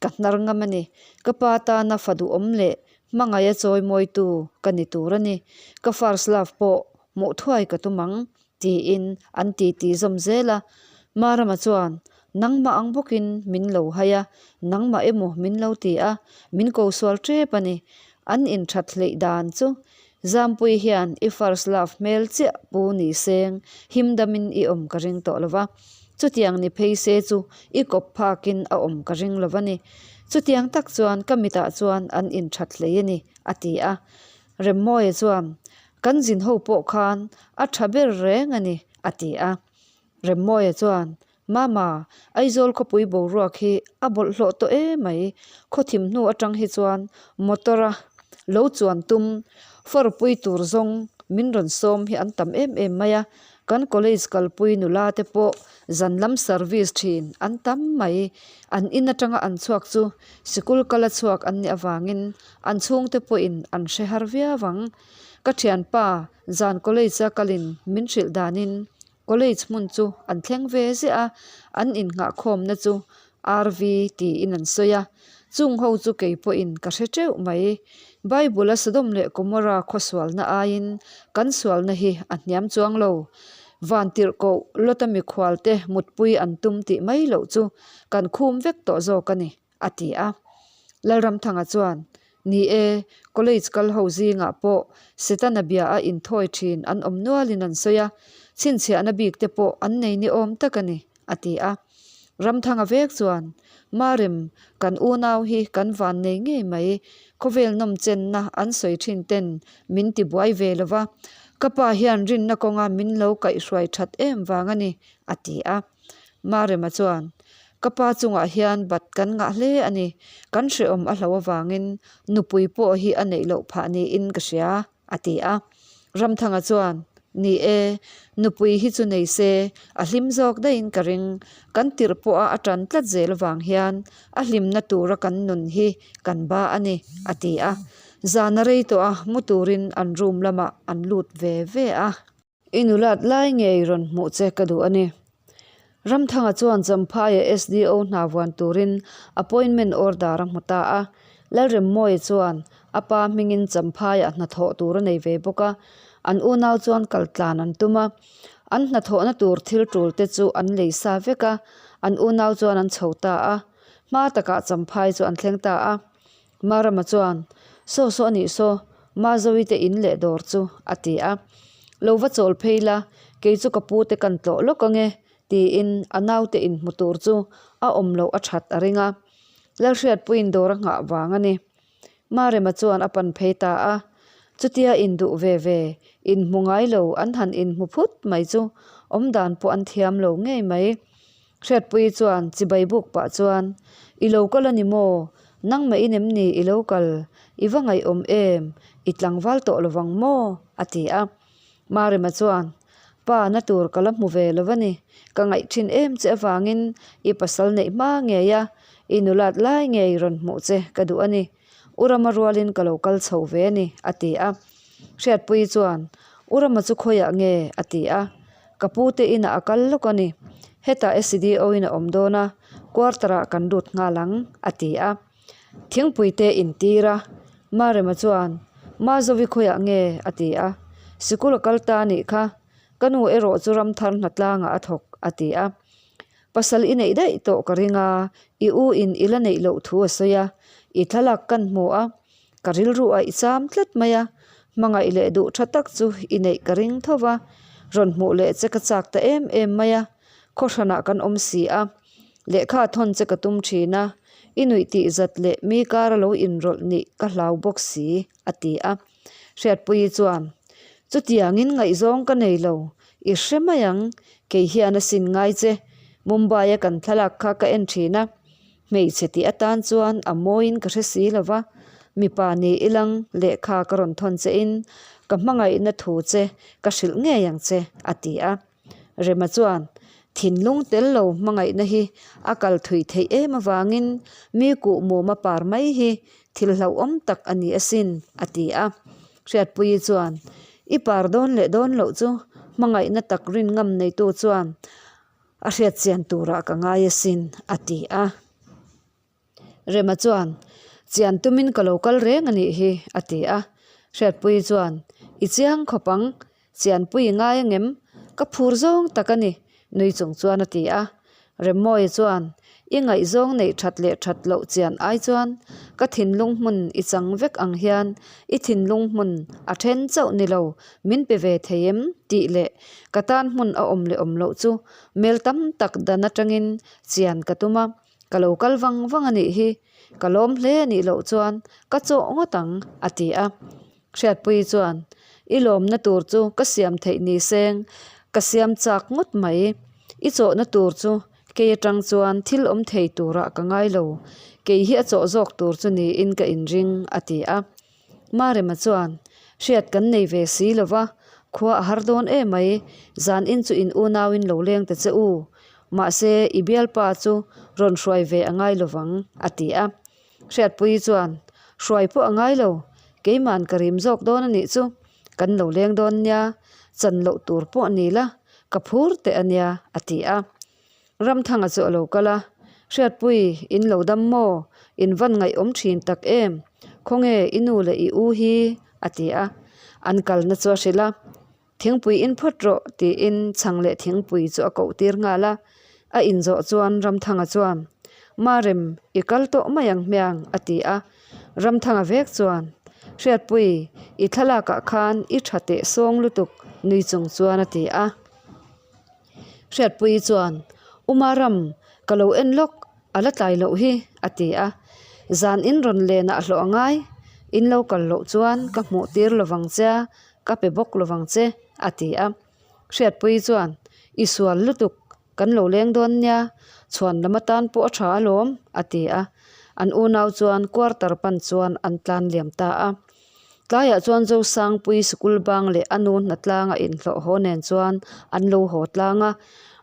ka hnar ngam a ni, ka pa tana fa duhawm leh Hmangaih a chawi mawitu ka ni tur a ni. Ka first love pawh hmuh thuai ka tum ang, tiin an titi zawm zel a. Marama chuan, Nangmah ang bawkin min lo hai a, nangmah emaw min lo ti a, min ko sual tep a ni. An inthat hleih dan chu Zampui hian i first love hmel chiah pu ni seng himdamin i awm ka ring tawh lo va. Chutiang ni phei se chu i kawp phakin a awm ka ring lo va ni. Chutiang tak chuan ka mitah chuan an inthat hlei a ni, a ti a. Remmawia chuan, Kan zin ho pawh khan a tha ber reng a ni, a ti a. Remmawia chuan, Mama, Aizawl khawpui boruak hi a bawlhhlawh tawh emai, khawthim hnu atang hi chuan motor-a lo chuan tum fawrpui tur zawng min rawn sawm hi an tam em em mai a, kan college kalpui nula te pawh zan lam service thin an tam mai. An in atanga an chhuak chu sikul kala chhuak an nih avangin an chhungte pawhin an hre har viau ang. Ka thianpa zan college-a kalin min hrilh danin College hmun chu an thleng ve ziah a, an innghahkhawmna chu RV tiin an sawi a, chung ho chu kei pawhin ka hre teuh mai. Bible-a Sodom leh Gomorrah khaw sualna aiin kan sualna hi a hniam chuang lo. Vantirhkoh Lota mikhualte mutpui an tum tih mai loh chu kan khum vek tawh zawk a ni, a ti a. Lalramthanga chuan, Ni e, college kal ho zingah pawh Setana bia a inthawi thin an awm nualin an sawi a, chhinchhiahna bik te pawh an nei ni awm tak a ni, a ti a. Ramthanga vek chuan, Marem, kan unau hi kan van nei ngei mai, khawvel nawm chenna an sawi thin ten min ti buai ve lo va, ka pa hian rinna kawnga min lo kaihhruai that em vang a ni, a ti a. Marema chuan, Ka pa chungah hian bat kan ngah hle a ni, kan hrehawm a hlo avangin nupui pawh hi a neih loh phah niin ka hria, a ti a. Ramthanga chuan, Ni e, nupui hi chu nei se, a hlim zawk daihin ka ring, kan tirh pawha a tan tlat zel avang hian a hlimna tura kan nun hi kan ba a ni, a ti a. Zan a rei tawh a, mu turin an room lamah an lut ve ve a. I nulat lai ngei rawn hmuh che ka duh a ni. Ramthanga chuan Champhaia SDO hna vuan turin appointment order a hmu ta a. Lalremmawia chuan a pa hmingin Champhaia hnathawh tur a nei ve bawk a, an unau chuan kal tlan an tum a. An hnathawhna tur thil tul te chu an lei sa vek a, an unau chuan an chho ta a. Hma takah Champhai chu an thleng ta a. Marama chuan, Saw saw a nih saw, Mazoite in leh dawr chu, a ti a. Lo va chawl phei la, kei chu ka pute kan tlawh lawk ang e, tiin a naute inhmu tur chu a awm loh a that a ring a. Lalhriatpuiin dawr a nghah vang a ni. Marema chuan a pan phei ta a. Chutia induh ve ve, inhmu ngai lo an han inhmu phut mai chu awmdan pawh an thiam lo ngei mai. Hriatpuii chuan chibai buk pah chuan, I lo kal a ni maw? Nangmah in em ni i lo kal? I va ngaihawm em? I tlangval tawh lo vang maw? a ti a. Marema chuan, Pa na tur ka la hmu ve lo a ni. Ka ngaih thin em che avangin i pasal neih hma ngei a, i nulat lai ngei rawn hmuh che ka duh a ni. U Rama rualin ka lo kal chho ve a ni, a ti a. Hriatpuii chuan, U Rama chu khawiah nge? a ti a. Ka pu te inah a kal lawk a ni. Hetah SDO in a awm dawn a, quarter ah kan lut nghal ang, a ti a. Thingpui te intir a. Marema chuan, Mazovi khawiah nge? a ti a. Sikul a kal ta a nih kha. Ka nu erawh chu Ramthar hnatlangah a thawk, a ti a. Pasal i neih daih tawh ka ring a, i u in i la neih loh thu a sawi a, i thlalak kan hmu a, ka rilru a i cham tlat mai a, hmangaih leh duh tha tak chu i neih ka ring tho va, rawn hmuh leh che ka chak ta em em mai a, khawhranah kan awm si a, lehkha thawn che ka tum thin a, i nuih tih zat leh mi kara lo inrawlh nih ka hlau bawk si, a ti a. Hriatpuii chuan, Chutiangin ngaihzawng ka nei lo, i hre mai ang, kei hian a sin ngai che, Mumbai-a kan thlalak kha ka en thin a, hmeichhe tih atan chuan a mawiin ka hre si lo va, mipa ni ilang lehkha ka rawn thawn chein ka hmangaihna thu che ka hrilh ngei ang che, a ti a. Rema chuan, Thinlung tel lo hmangaihna hi a kal thui theih em avangin mi kuh muma par mai hi thil hlauhawm tak a ni asin, a ti a. Hriatpuii chuan, I par dawn leh dawn loh chu hmangaihna tak rin ngam neitu chuan a hriatchian turah ka ngai asin, a ti a. Rema chuan, Chian tumin ka lo kal reng a nih hi, a ti a. Hriatpuii chuan, I chiang khawp ang, Chianpui i ngai angem? Ka phur zawng tak a ni, nui chung chuan a ti a. Remmawia chuan, I ngaihzawng neih that leh that loh chian ai chuan ka thinlung hmun i chang vek ang hian i thinlung hmun a then chauh ni lo, min pe ve thei em? tih leh ka tan hmun a awm leh awm loh chu mel tam tak dan atangin chian ka tum a. Ka lo kal vang vang a nih hi, ka lawm hle a nih loh chuan ka chawh ngawt ang, a ti a. Hriatpuii chuan, I lawmna tur chu ka siam theih ni seng, ka siam chak ngawt mai. I chawhna tur chu kei atang chuan thil awm thei turah ka ngai lo, kei hi a chawh zawk tur chu niin ka inring, a ti a. Marema chuan, Hriat kan nei ve si lo va, khua a har dawn em mai, zan in chu in unauin lo leng ta che u. Mahse, i bialpa chu rawn hruai ve a ngai lo vang, a ti a. Hriatpuii chuan, Hruai pawh a ngai lo, keima'n ka rim zawk dawn a nih chu, kan lo leng dawn nia, chan loh tur pawh ni la, ka phur teh a nia, a ti a. Ramthanga chu a lo kal a, Hriatpui, in lo dam maw? In van ngaihawm thin tak em? Khawnge i nu leh i u hi? a ti a. An kalna chu a hrilh a. Thingpui in phawt rawh, tiin chhang leh thingpui chu a koh tir nghal a. A inzawh chuan Ramthanga chuan, Marem, i kal tawh mai ang hmiang, a ti a. Ramthanga vek chuan, Hriatpui, i thlalakah khan i tha teh sawng lutuk, nui chung chuan a ti a. Hriatpuii chuan, U Maram, ka lo en lawk, a la tlai loh hi, a ti a. Zan in rawn lenah hlawh a ngai, in lo kal loh chuan ka hmuh tir lovang che a, ka pe bawk lovang che, a ti a. Hriatpuii chuan, I sual lutuk, kan lo leng dawn nia, chhuan lam atan pawh a tha alawm, a ti a. An unau chuan quarter pan chuan an tlan liam ta a. Tlaiah chuan Zosangpui sikul bang leh a nu hnatlang a inhlawh haw nen chuan an lo haw tlang a.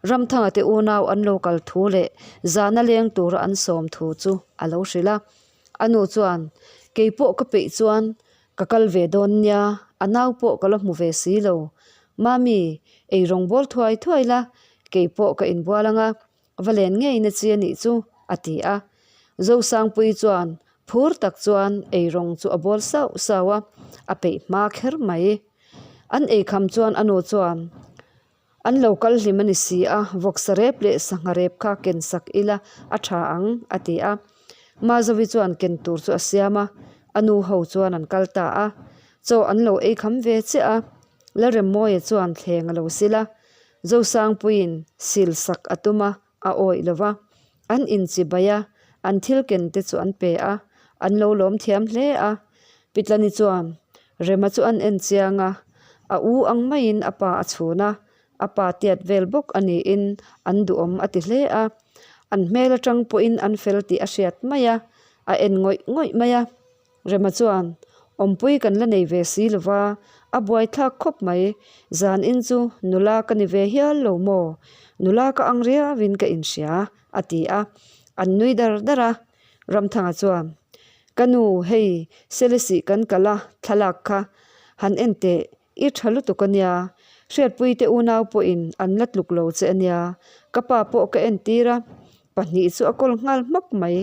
Ramthanga te unau an lo kal thu leh zana leng tura an sawm thu chu a lo hrilh a. A nu chuan, Kei pawh ka peih chuan ka kal ve dawn nia, a nau pawh ka la hmu ve si lo. Mami, ei rawng bawl thuai thuai la, kei pawh ka inbual ang a, Va len ngei na chi a nih chu, a ti a. Zosangpuii chuan phur tak chuan ei rawng chu a bawl sauh sauh a, a peih hma kher mai. An ei kham chuan a nu chuan, An lo kal hlim a ni si a, vawksa rep leh sangha rep kha ken sak ila a tha ang, a ti a. Mazovi chuan ken tur chu a siam a, a nu ho chuan an kal ta a. Chaw an lo ei kham ve chiah a, Lalremmawia chuan thleng a lo sil a, Zosangpuiin sil sak a tum a, a awih lo va. An inchibai a, an thil ken te chu an pe a, an lo lawm thiam hle a. Pitlani chuan Rema chu an en chiang a, a u ang maiin a pa a chhun a, a pa tiat vel bawk a niin an duhawm a ti hle a. An hmel atang pawhin an fel tih a hriat mai a, a en ngawih ngawih mai a. Rema chuan, Awmpui kan la nei ve si lo va, a buaithlak khawp mai. Zan in chu nula ka ni ve hial lo maw? Nula ka ang riauin ka inhria, a ti a. An nui dar dar a. Ramthanga chuan, Ka nu, hei Selesih kan kal a, thlalak kha han en teh, I tha lutuk a nia, Hriatpuite unau pawhin an la tluk lo che a nia, ka pa pawh ka entir a, pahnih chu a kawl nghal hmak mai,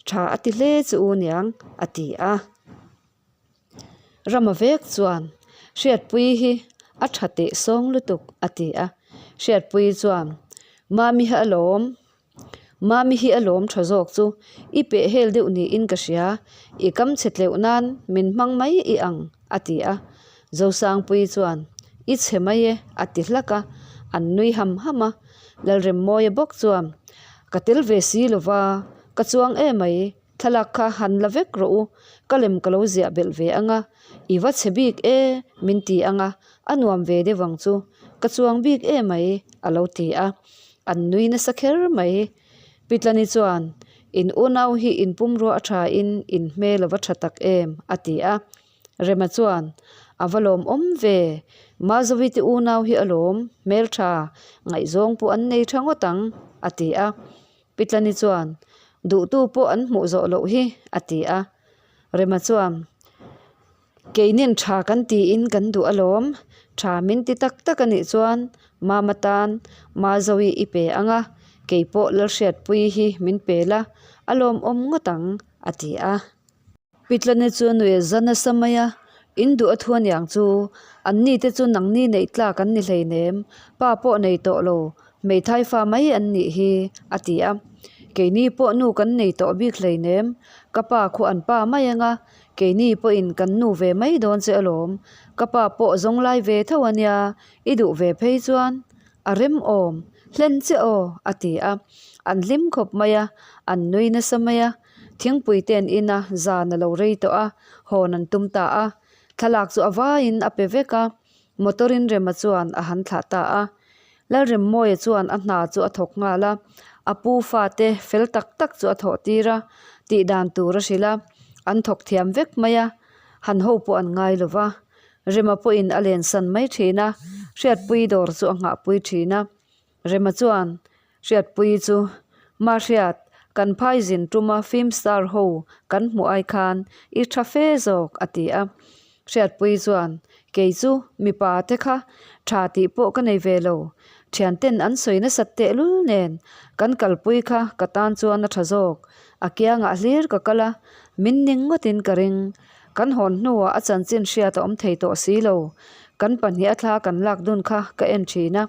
tha a ti hle chu u niang, a ti a. Rama vek chuan, Hriatpui hi a tha teh sawng lutuk, a ti a. Hriatpui chuan, Mami hi alawm, Mami hi a lawm tha zawk chu i peh hel deuh niin ka hria, i kam chhe tleuh nan min hmang mai i ang, a ti a. Zosangpuii chuan, I chhe mai e, a ti hlak a, an nui ham ham a. Lalremmawia bawk chuan, Ka tel ve si lova, ka chuang e mai, thlalak kha han la vek rawh u, ka lem ka lo ziah belh ve ang a, i va chhe bik e, min ti ang a, a nuam ve deuh ang chu, ka chuang bik e mai, a lo ti a. An nui nasa kher mai. Pitlani chuan, In unau hi in pumrua a tha in in hmel a va tha tak em? a ti a. Rema chuan, A va lawmawm ve, Mazovi te unau hi a lawm, hmeltha, ngaihzawng pawh an nei tha ngawt ang, a ti a. Pitlani chuan, Duhtu pawh an hmuh zawh loh hi, a ti a. Rema chuan, Keinin tha kan tiin kan duh alawm, tha min ti tak tak a nih chuan Mama tan Mazovi i pe ang a, kei pawh Lalhriatpuii hi min pe la, a lawmawm ngawt ang, a ti a. Pitlani chu nui a za nasa mai a, In duh a thu aniang chu, anni te chu nangni neih tlak an ni hleinem, pa pawh nei tawh lo, Hmeithai fa mai an nih hi, a ti a. Keini pawh nu kan nei tawh bik hleinem, ka pa khu an pa mai ang a, keini pawhin kan nu ve mai dawn che alawm, ka pa pawh zawng lai ve tho a nia, i duh ve phei chuan a rem awm hlen che aw, a ti a. An hlim khawp mai a, an nui nasa mai a, thingpui te an in a, zan a lo rei tawh a, hawn an tum ta a, thlalak chu a vaiin a pe vek a, Motor in Rema chuan a han thlah ta a. Lalremmawia chuan a hna chu a thawk nghal a, a pu fate fel tak tak chu a thawh tir a, tih dan tur a hrilh a, an thawk thiam vek mai a, han ho pawh an ngai lo va. Rema pawhin a lensan mai thin a, Hriatpui dawr chu a nghahpui thin a. Rema chuan Hriatpuii chu, Mahriat, kan phai zin tuma film star ho kan hmuh ai khan i tha fe zawk, a ti a. Hriatpuii chuan, Kei chu mipa te kha tha tih pawh ka nei ve lo. Thianten an sawi nasat tehlul nen kan kalpui kha ka tan chuan a tha zawk. A kiangah hlir ka kal a, min ning ngawtin ka ring. Kan hawn hnuah a chanchin hriat a awm thei tawh si lo. Kan pahniha thla kan lak dun kha ka en thin a,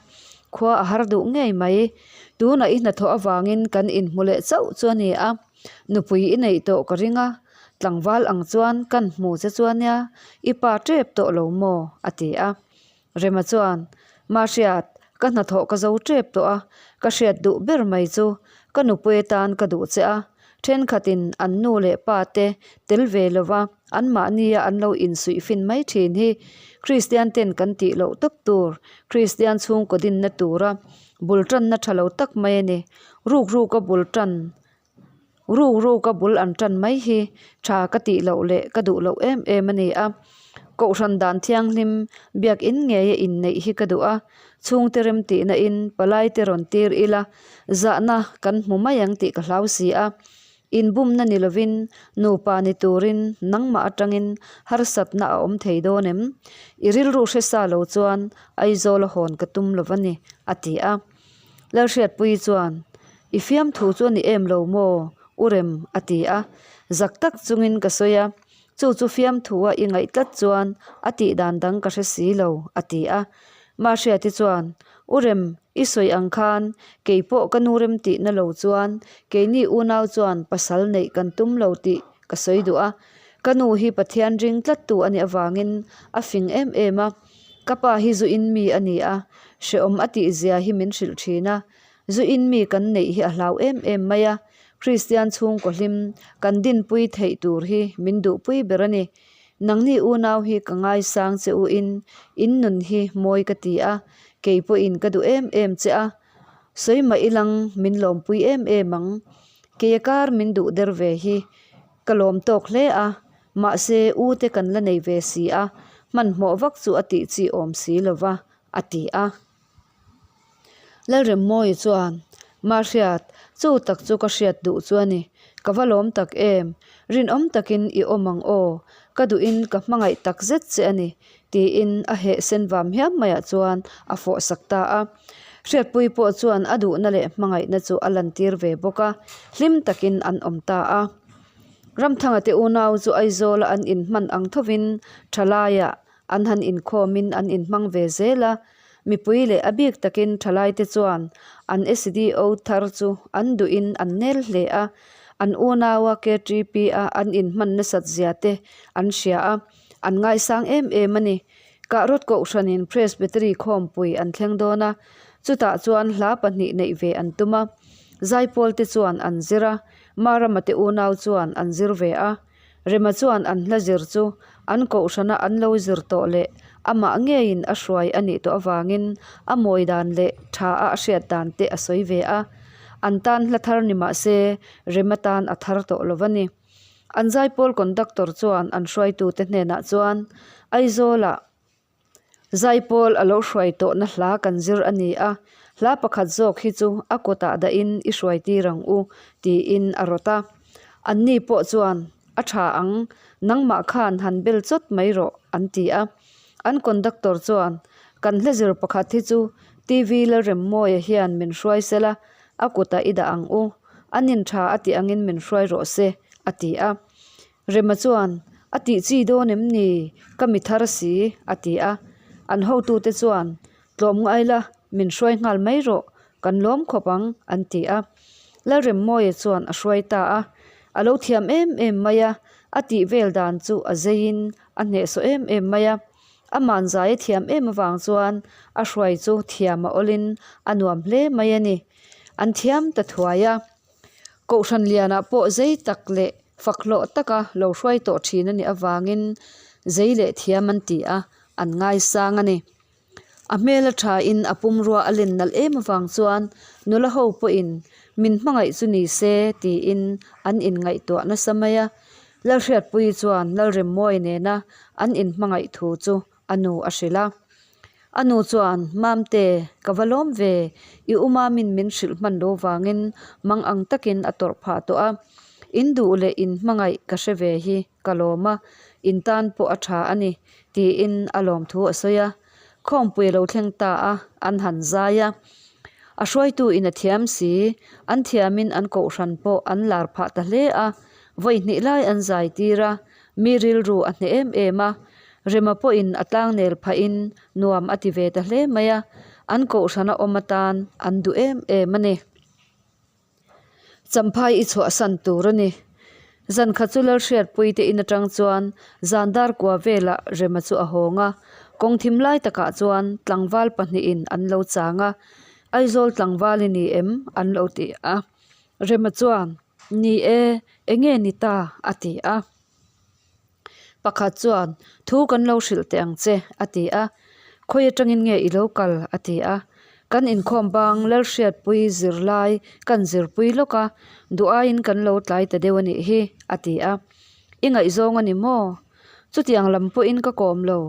khua a har duh ngei mai. Tunah i hnathawh avangin kan inhmu leh chauh chu a ni a, nupui i neih tawh ka ring a, tlangval ang chuan kan hmu che chuan nia, i pa tep tawh lo maw? a ti a. Rema chuan, Mahriat, ka hnathawh ka zo tep tawh a, ka hriat duh ber mai chu ka nupui atan ka duh che a, thenkhatin an nu leh pa te tel ve lova anmahnia an lo insuih fin mai thin hi Kristian ten kan tih loh tawp tur, Kristian chhungkaw dinna tura bul tanna tha lo tak mai a ni. Ruk ruka bul tan Ruk ruka bul an tan mai hi tha ka tih loh leh ka duh loh em em a ni a. Kohhran dan thianghlim biakin ngeia inneih hi ka duh a, chhungte rem tihna in palai te rawn tir ila zahna kan hmu mai ang tih ka hlau si a. Inbumna ni lovin nupa ni turin nangmah atangin harsatna a awm thei dawn em? I rilru hre sa lo chuan Aizawl a hawn ka tum lo va ni, a ti a. Lalhriatpuii chuan, I fiamthu chu a ni em lo maw? U Rem a ti a. Zak tak chungin ka sawi a, Chu chu fiamthua i ngaih tlat chuan a tih dan dang ka hre si lo, a ti a. Mahriati chuan, U Rem, i sawi ang khan kei pawh ka nu rem tihna lo chuan keini unau chuan pasal neih kan tum lo tih ka sawi duh a. Ka nu hi Pathian ring tlattu a nih avangin a fing em em a. Ka pa hi zu in mi a ni a, hrehawm a tih zia hi min hrilh thin a. Zu in mi kan neih hi a hlau em em mai a, Kristian chhungkaw hlim kan dinpui theih tur hi min duhpui ber a ni. Nangni unau hi ka ngaisang che u in, in nun hi mawi ka ti a, kei pawhin ka duh em em che a. Sawi mah ilang min lawmpui em em ang. Keia kar min duh der ve hi Ka lawm tawk hle a, mahse u te kan la nei ve si a, hmanhmawh vak chu a tih chi awm si lo va, a ti a. Lalremmawi chuan, Mahriat, chu tak chu ka hriat duh chu a ni, ka va lawm tak em, rinawm takin i awm ang aw, ka duhin ka hmangaih tak zet che a ni, tiin a heh sen vam hiam maiah chuan a fawhsak ta a. Hriatpui pawh chuan a duhna leh hmangaihna chu a lantir ve bawk a, hlim takin an awm ta a. Ramthanga te unau chu Aizawla an inhman ang thovin thalaiah an han inkhawmin an inhmang ve zel a, mipui leh a bik takin thalaite chuan an SDO thar chu an duhin an nel hle a, an unaua KTP-a an inhman nasat zia te an hria a. An ngaisang em em a ni. Kahrawt Kohhranin Presbytery khawmpui an thleng dawn a, chutah chuan hla pahnih neih ve an tum a. Zaipawl te chuan an zir a, Marama te unau chuan an zir ve a. Rema chuan an hla zir chu an Kohhrana an lo zir tawh leh amah ngeiin a hruai a nih tawh avangin a mawi dan leh tha a a hriat dan te a sawi ve a. An tan hla thar ni mah se Rema tan a thar tawh lo va ni. An zaipawl conductor chuan an hruaitute hnenah chuan Aizawlah zaipawl a lo hruai tawhna hla kan zir a ni a, hla pakhat zawk hi chu a kutah dahin i hruai tir ang u tiin a rawt a. Anni pawh chuan a tha ang, nangmah khan han bel chawt mai rawh an ti a. An conductor chuan kan hla zir pakhat hi chu TV Lalremmawia hian min hruai sela a kutah i dah ang u, a nin tha a tih angin min hruai rawh se, a ti a. Rema chuan, A tih chi dawn em ni? Ka mi thar si, a ti a. An hotute chuan, Tlawm ngai la, min hruai nghal mai rawh, kan lawm khawp ang, an ti a. Lalremmawia chuan a hruai ta a. A lo thiam em em mai a, a tih vel dan chu a zeiin a hnehsawh em em mai a. A manzai a thiam em avang chuan a hruai chu thiam a awlin a nuam hle mai a ni. An thiam ta thuai a. Kohhran lianah pawh zei tak leh fak hlawh taka lo hruai tawh thin a nih avangin zei leh thiam an ti a, an ngaisang a ni. A hmel a thain a pumrua a len nalh em avang chuan nula ho pawhin min hmangaih chu ni se tiin an inngaihtuah nasa mai a. Lalhriatpuii chuan Lalremmawi nena an inhmangaih thu chu a nu a hrilh a. A nu chuan, Mamte, ka va lawm ve, i u Mamin min hrilh hman lo vangin mang ang takin a tawrh phah tawh a. In duh leh in hmangaih ka hre ve hi ka lawm a, in tan pawh a tha a ni, tiin a lawmthu a sawi a. Khawmpui a lo thleng ta a, an han zai a. A hruaitu in a thiam si, an thiamin an kohhran pawh an lar phah ta hle a, vawi hnih lai an zai tir a, mi rilru a hneh em em a. Rema pawhin a tlangnel phahin nuam a ti ve ta hle mai a, an kohhrana awm atan an duh em em a ni. Champhai i chhuahsan tur a ni. Zan khat chu Lalhriatpui te in atang chuan zan dar kua velah Rema chu a hawng a, kawng thim lai takah chuan tlangval pahnihin an lo chang a, Aizawl tlangval i ni em? an lo ti a. Rema chuan, Ni e, enge ni ta? a ti a. Pakhat chuan, Thu kan lo hrilh teh ang che, a ti a. Khawi atangin nge i lo kal? a ti a. Kan inkhawm bang Lalhriatpui zirlai kan zirpui lawk a, duh aiin kan lo tlai ta deuh a nih hi, a ti a. I ngaihzawng a ni maw? Chutiang lam pawhin ka kawm lo.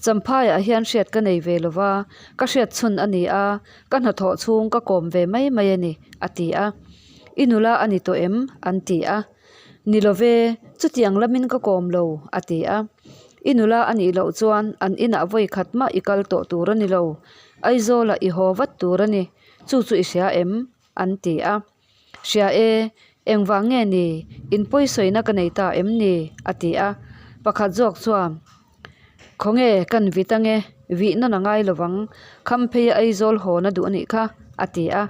Champhaiah hian hriat ka nei ve lo va, ka hriat chhun a ni a, ka hnathawh chhung ka kawm ve mai mai a ni, a ti a. I nula a ni tawh em? an ti a. Ni lo ve, chutiang lamin ka kawm lo, a ti a. I nula a nih loh chuan an inah vawi khat mah i kal tawh tur a ni lo. Aizawlah i haw vat tur a ni, chu chu i hria em? an ti a. Hria e, engvang nge ni? In pawisawina ka nei ta em ni? a ti a. Pakhat zawk chuan, Khawnge kan vit ange, vih nawn a ngai lovang, Khamphei Aizawl hawn a duh a nih kha, a ti a.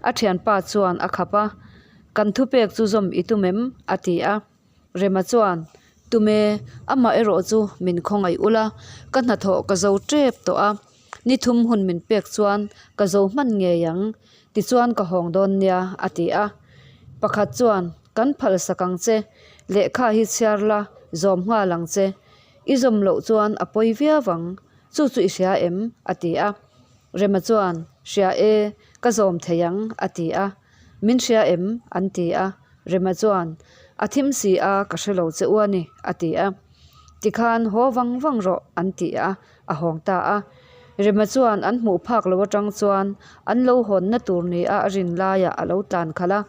A thianpa chuan a khap a, Kan thupek chu zawm i tum em? a ti a. Rema chuan, Tum e, amah erawh chu min khawngaih ula, ka hnathawh ka zo tep tawh a, ni thum hun min pek chuan ka zo hman ngei ang, tichuan ka hawng dawn nia, a ti a. Pakhat chuan, Kan phalsak ang che, lehkha hi chhiar la, zawm nghal ang che. I zawm loh chuan a pawi viau ang, chu chu i hria em? a ti a. Rema chuan, Hria e, ka zawm thei ang, a ti a. Min hria em? an ti a. Rema chuan, A thim si a, ka hre lo che u a ni, a ti a. Tikhan haw vang vang rawh, an ti a, a hawng ta a. Rema chuan an hmuh phak lo atang chuan an lo hawnna tur nia a rin laiah a lo tlan khalh a,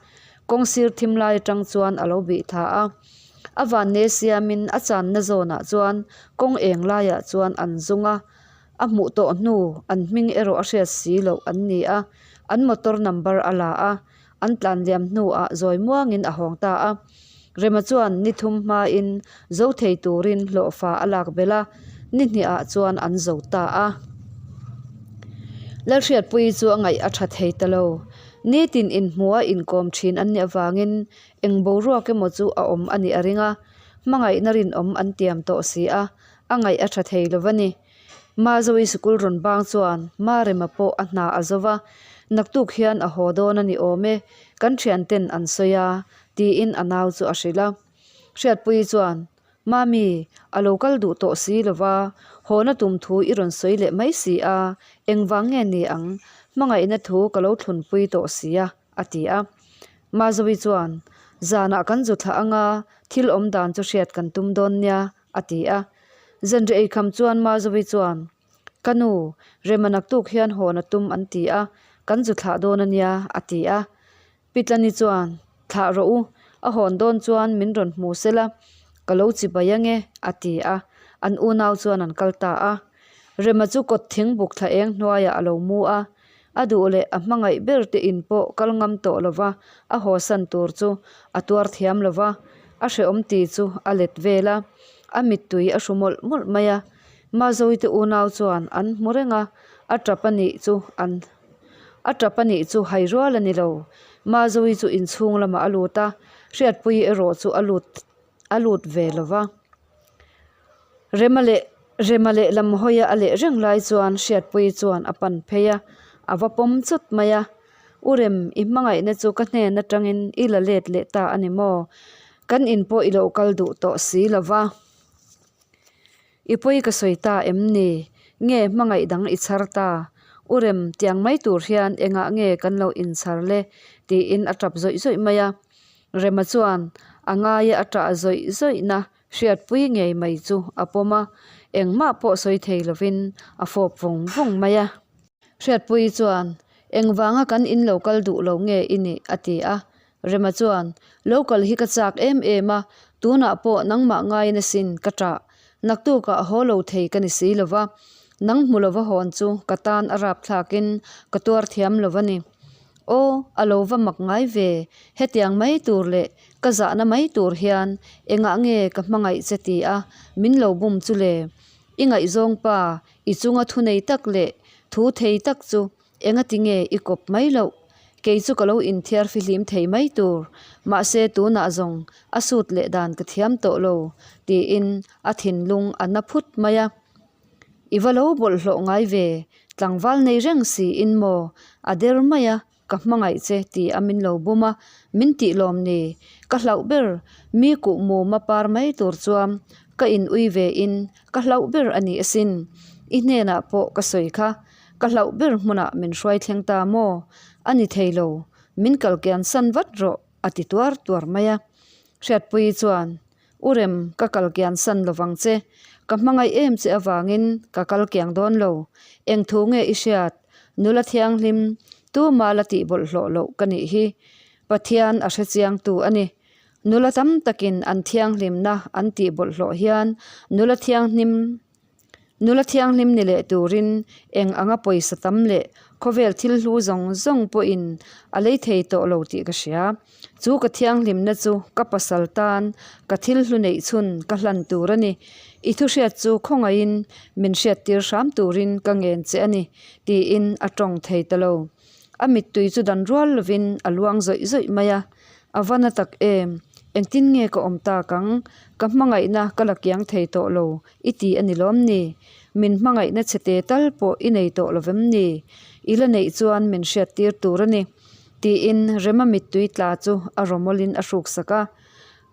kawng sir thim lai atang chuan a lo bih tha a. A vanne siamin a channa zawnah chuan kawng eng laiah chuan an zung a, a hmuh tawh hnu an hming erawh a hriat si loh an ni a, an motor number a la a, an tlan liam hnuah zawi muangin a hawng ta a. Rema chuan ni thum hmain zo thei turin hlawhfa a lak belh a, ni hnihah chuan an zo ta a. Lalhriatpuii chu a ngaih a tha thei ta lo. Nitin inhmuha inkawm thin an nih avangin eng boruak emaw chu a awm a nih a ring a, hmangaihna rinawm an tiam tawh si a, a ngaih a tha thei lo va ni. Mazoe sikul rawn bang chuan Marema pawh a hna a zo va, naktuk hian a haw dawn a ni awm e, kan thianten an sawi a, tiin a nau chu a hrilh a. Hriatpuii chuan, Mami, a lo kal duh tawh si lo va, hawna tum thu i rawn sawi leh mai si a, engvang nge ni ang, hmangaihna thu ka lo thlunpui tawh si a, a ti a. Mazoe chuan, Zanah kan zu thlah anga thil awm dan chu hriat kan tum dawn nia, a ti a. Zanriah eikham chuan Mazovi chuan, Ka nu, Rema naktuk hian hawn a tum an ti a, kan zu thlah dawn a nia, a ti a. Pitlani chuan, Thlah rawh u, a hawn dawn chuan min rawn hmu sela, ka lo chi bai ange, a ti a. An unau chuan an kal ta a. Rema chu kawt thing buk thla eng hnuaiah a lo mu a. A duh leh a hmangaih ber te in pawh kal ngam tawh lova a hawsan tur chu a tuar thiam lova, a hrehawm ti chu a let vel a, a mittui a hru mawlh mawlh mai a. Mazoite unau chuan an hmu reng a, a tap a nih chu an a tap a nih chu hai rual a ni lo. Mazoe chu inchhung lamah a lut a, Hriatpuii erawh chu a lut a lut ve lova. Rema leh Rema leh lam hawia a leh reng lai chuan Hriatpuii chuan a pan phei a, a va pawm chawt mai a. U Rem, i hmangaihna chu ka hnen atangin i la let leh ta a ni maw? Kan in pawh i lo kal duh tawh si lo va. I pawi ka sawi ta em ni? Nge hmangaih dang i chhar ta? U Rem, tiang mai tur hian engah nge kan lo inchhar le? tiin a tap zawih zawih mai a. Rema chuan a ngaia a tah zawih zawihna hriatpui ngei mai chu a pawm a, engmah pawh sawi thei lovin a fawp vawng vawng mai a. Hriatpui chuan, Engvanga kan in lo kal duh lo nge i nih? a ti a. Rema chuan, Lo kal hi ka chak em em a, tunah pawh nangmah ngaiin asin ka ṭah. Naktukah haw lo thei ka ni si lo va, nang hmu lova hawn chu ka tan a rapthlakin ka tuar thiam lo a ni. Aw, a lo va mak ngai ve, hetiang mai tur leh ka zahna mai tur hian engah nge ka hmangaih che ti a min lo bum chu le? I ngaihzawng pa, i chunga thu nei tak leh thu thei tak chu Engati nge i kawp mai loh? Kei chu ka lo inthiar fihlim thei mai tur, mahse tunah zawng a sut leh dan ka thiam tawh lo, tiin a thinlung a na phut mai a. I va lo bawlhhlawh ngai ve, tlangval nei reng siin maw? A der mai a, ka hmangaih che ti a min lo bum a, min tih lawm ni? Ka hlauh ber, mi kuh muma par mai tur chuan ka in ui ve in ka hlauh ber a ni asin, i hnenah pawh ka sawi kha. Ka hlauh ber hmunah min hruai thleng ta maw? A ni thei lo, min kal kian san vat rawh, a ti tuar tuar mai a. Hriatpuii chuan, U Rem, ka kal kian san lovang che. Ka hmangaih em che avangin ka kal kiang dawn lo. Eng thu nge i hriat? Nula thianghlim, tuma la tih bawlhhlawh loh ka nih hi. Pathian a hrechiangtu a ni. Nula tam takin an thianghlimna an tih bawlhhlawh hian nula thianghlim Nula thianghlim ni leh turin eng anga pawisa tam leh khawvel thil hlu zawng zawng pawhin a lei thei tawh lo tih ka hria. Chu ka thianghlimna chu ka pasal tan ka thil hlu neih chhun ka hlan tur a ni. I thuhriat chu khawngaihin min hriattir hram turin ka ngen che a ni, tiin a tawng thei ta lo. A mittui chu dan rual lovin a luang zawih zawih mai a. A va na tak em? Engtin nge ka awm tak ang? Ka hmangaihna ka la kiang thei tawh lo i ti a ni lawm ni? Min hmangaihna chhe te tal pawh i nei tawh lo vem ni? I la neih chuan min hriattir tur a ni, tiin Rema mittui tla chu a rawmawlin a hruksak a.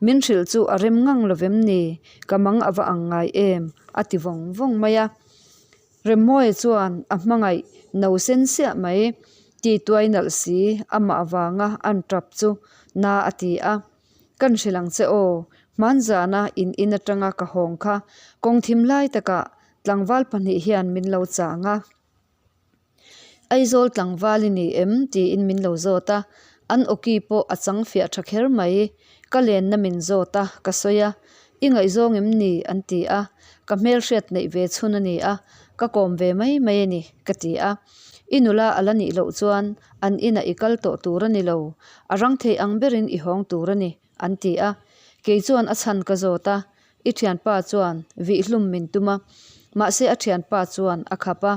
Min hrilh chu a rem ngang lo vem ni? Ka mang a va ang ngai em? a ti vawng vawng mai a. Remmawia chuan a hmangaih no sen siah mai ti tuai nalh si amah avanga an tap chu na a ti a. Kan hrilh ang che aw, hmanzana in in atanga ka hawng kha kawng thim lai takah tlangval pahnih hian min lo chang a. Aizawl tlangval i ni em? tiin min lo zawt a, an awki pawh a chang fiah tha kher mai. Ka lenna min zawt a, ka sawi a, I ngaihzawng em ni? an ti a, ka hmelhriat neih ve chhun a ni a, ka kawm ve mai mai a ni, ka ti a. I nula a la nih loh chuan an inah i kal tawh tur a ni lo, a rang thei ang berin i hawng tur a ni, an ti a. Kei chuan a chhan ka zawt a, i thianpa chuan vihhlum min tum a, mahse a thianpa chuan a khap a,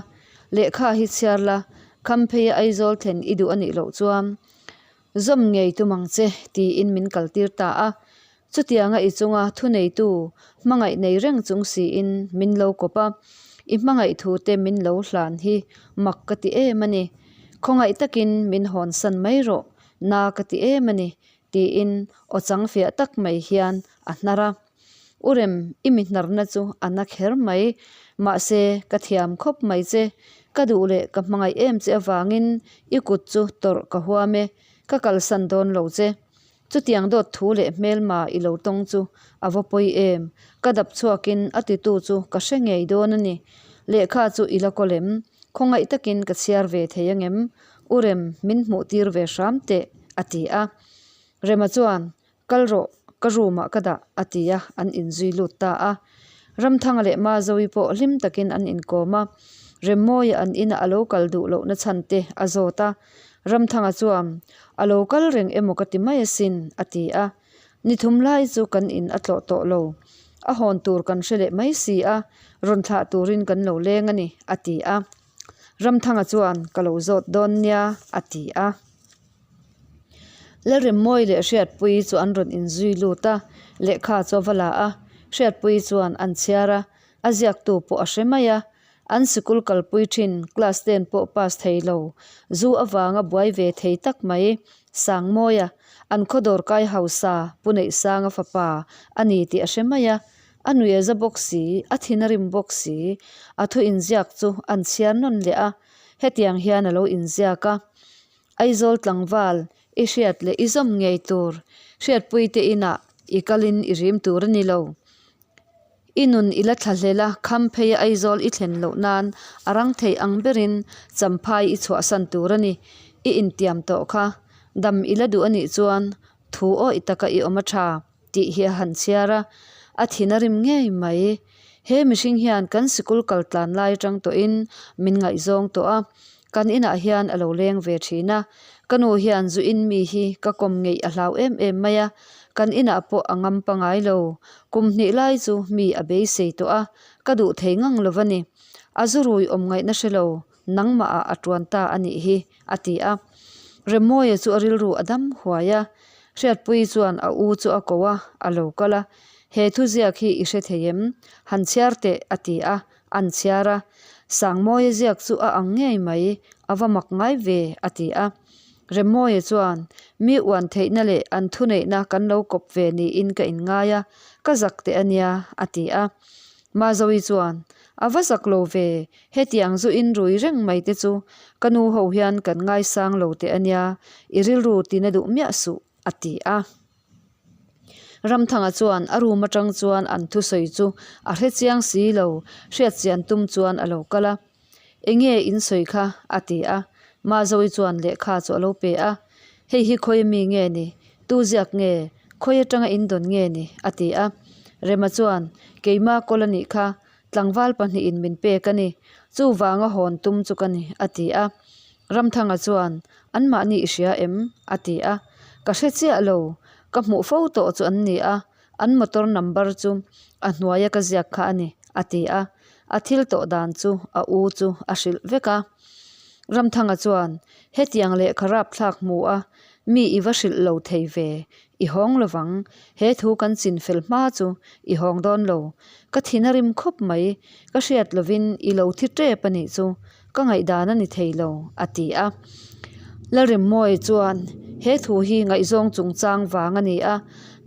Lehkha hi chhiar la, Khampheia Aizawl thlen i duh a nih loh chuan zawm ngei tum ang che, tiin min kaltir ta a. Chutianga i chunga thuneitu hmangaih nei reng chung siin min lo kawp a, i hmangaih thu te min lo hlan hi mak ka ti em a ni. Khawngaih takin min hawnsan mai rawh, na ka ti em a ni, tiin aw chang fiah tak mai hian a hnar a. U Rem, i mi hnarna chu a na kher mai. Mahse, ka thiam khawp mai che. Ka duh leh ka hmangaih em che avangin i kut chu tawrh ka huam e, ka kalsan dawn lo che. Chutiang dawt thu leh hmelma i lo tawng chu a va pawi em? Ka dap chhuakin a titu chu ka hre ngei dawn a ni. Lehkha chu i la kawl em? Khawngaih takin ka chhiar ve thei angem? U Rem, min hmuh tir ve hram teh, a ti a. Rema chuan, Kal rawh, ka room ah ka dah, a ti a, an inzui lut ta a. Ramthanga leh Mazovi pawh hlim takin an inkawm a. Remmawia an inah a lo kal duh lohna chhan te a zawt a. Ramthanga chuan, A lo kal reng emaw ka ti mai asin, a ti a. Ni thum lai chu kan in a tlawh tawh lo. A hawn tur kan hre leh mai si a, rawn thlah turin kan lo leng a ni, a ti a. Ramthanga chuan, Ka lo zawt dawn nia, a ti a. Lalremmawi leh Hriatpuii chu an rawn inzui lut a, lehkha chu a va la a. Hriatpuii chuan an chhiar a, a ziaktu pawh a hre mai a. An sikul kalpui thin, class ten pawh pass thei lo, zu avanga buai ve thei tak mai, Sangmawia, an khaw dawrkai hausa Pu Neihsanga fapa a ni tih a hre mai a. A nui a za bawk si, a thin a rim bawk si, a thu inziak chu an chhiar nawn leh a, hetiang hian a lo inziak a. Aizawl tlangval, i hriat leh i zawm ngei tur, hriatpuite inah i kalin i rim tur a ni lo. I nun i la thlahlel a, kham phei a Aizawl i thlen loh nan a rang thei ang berin champhai i chhuahsan tur a ni. I intiam tawh kha. Dam i la duh a nih chuan thu awih taka i awm a tha tih hi a han chhiar a, a thin a rim ngei mai. He mihring hian kan sikul kal tlan lai atang tawhin min ngaihzawng tawh a, kan inah hian a lo leng ve thin a. Ka nu hian zu in mi hi ka kawm ngeih a hlau em em mai a, kan inah pawh a ngam pangai lo. Kum hnih lai chu mi a beisei tawh a, ka duh thei ngang lo va ni. A zu rui awm ngaihna hre lo, nangmah ah a tuan ta a nih hi, a ti a. Remmawia chu a rilru a dam huai a. Hriatpuii chuan a u chu a ko a, a lo kal a. He thuziak hi i hre thei em? Han chhiar teh, a ti a. An chhiar a, Sangmawia ziak chu a ang ngei mai, a va mak ngai ve, a ti a. Remmawia chuan, Mi uan theihna leh an thuneihna kan lo kawp ve niin ka inngai a, ka zak teh a nia, a ti a. Mazoe chuan, A va zak lo ve, hetiang zu in rui reng mai te chu ka nu ho hian kan ngaisang lo teh a nia, i rilru tina duh miah suh, a ti a. Ramthanga chuan a room atang chuan an thusawi chu a hre chiang si lo, hriatchian tum chuan a lo kal a. Enge in sawi kha? a ti a. Mazoe chuan lehkha chu a lo pe a. Hei hi khawi mi nge ni? Tu ziak nge? Khawi atanga in dawn nge ni? a ti a. Rema chuan, Keima kawl a nih kha, tlangval pahnihin min pek a ni. Chuvanga hawn tum chu ka ni, a ti a. Ramthanga chuan, Anmahni i hria em? a ti a. Ka hre chiah lo, ka hmuh fo tawh chu an ni a, an motor number chu a hnuaia ka ziak kha a ni, a ti a. A thil tawh dan chu a u chu a hrilh vek a. Ramthanga chuan, Hetiang lehkha rapthlak hmu a, mi i va hrilh lo thei ve, i hawng lovang, he thu kan chin fel hma chu i hawng dawn lo. Ka thin a rim khawp mai, ka hriat lovin i lo thi tep a nih chu, ka ngaihdan a ni thei lo, a ti a. Lalremmawi chuan, He thu hi ngaihzawng chungchang vang a ni a,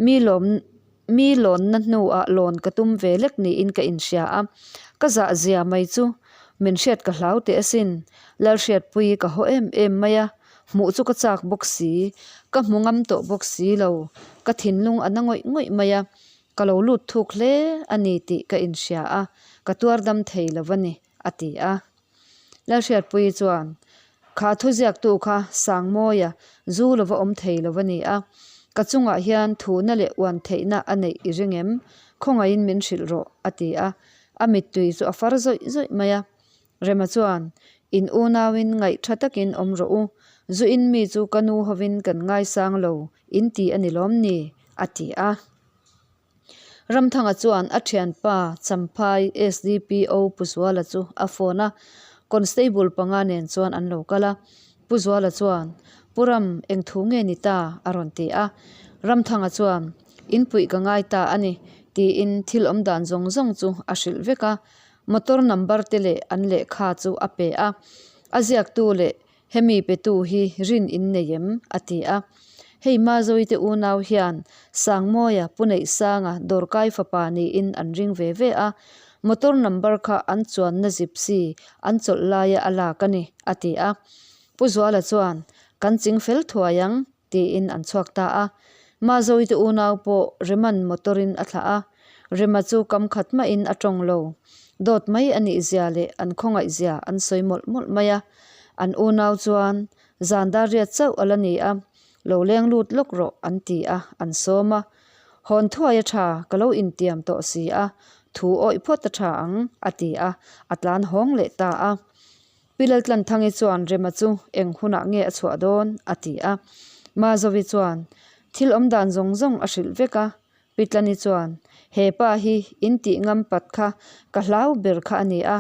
mi lawm mi lawnna hnuah lawn ka tum ve lek niin ka inhria a, ka zah zia mai chu min hriat ka hlau teh asin. Lalhriatpui ka haw em em mai a, hmuh chu ka chak bawk si, ka hmu ngam tawh bawk si lo, ka thinlung a na ngawih ngawih mai a, ka lo lut thuk hle a ni tih ka inhria a, ka tuar dam thei lo a ni. a ti a. Lalhriatpuii chuan, Kha thuziaktu kha Sangmawia zu lova awm thei lo a ni a, ka chungah hian thuhna leh uan theihna a neih i ring em? Khawngaihin min hrilh rawh, a ti a. A mittui chu a far zawih zawih mai a. Rema chuan, In unauin ngaih tha takin awm rawh u, zu in mi chu ka nu hovin kan ngaisang lo, in ti a ni lawm ni? a ti a. Ramthanga chuan a thianpa Champhai SDPO Pu Zuala chu a phone a, Constable panga nen chuan an lo kal a. Pu Zuala chuan, Pu Ram, eng thu nge ni ta? a rawn ti a. Ramthanga chuan, In puih ka ngai ta a ni, tiin thil awm dan zawng zawng chu a hrilh vek a. Motor number te leh an lehkha chu a pe a. A ziaktu leh Hemi petu hi rin in nei em? a ti a. Hei Mazoite unau hian Sangmawia Pu Neihsanga dawrkai fapa niin an ring ve ve a, motor number kha an chuanna gypsy an chawlh laia a lak a ni, a ti a. Pu Zuala chuan, Kan ching fel thuai ang, tiin an chhuak ta a. Mazoite unau pawh Rema'n motor-in a thlah a, Rema chu kam khat mahin a tawng lo. Dawt mai a nih zia leh an khawngaih zia an sawi mawlh mawlh mai a. An unau chuan, Zan dar riat chauh a la ni a, lo leng lut lawk rawh an ti a, an sawm a. Hawn thuai a tha, ka lo intiam tawh si a, thu awih phawt a tha ang, a ti a, a tlan hawng leh ta a. Pi Laltlanthangi chuan Rema chu eng hunah nge a chhuah dawn? a ti a. Mazovi chuan thil awm dan zawng zawng a hrilh vek a. Pi Tlani chuan, He pa hi in tih ngam pat kha ka hlau ber kha a ni a,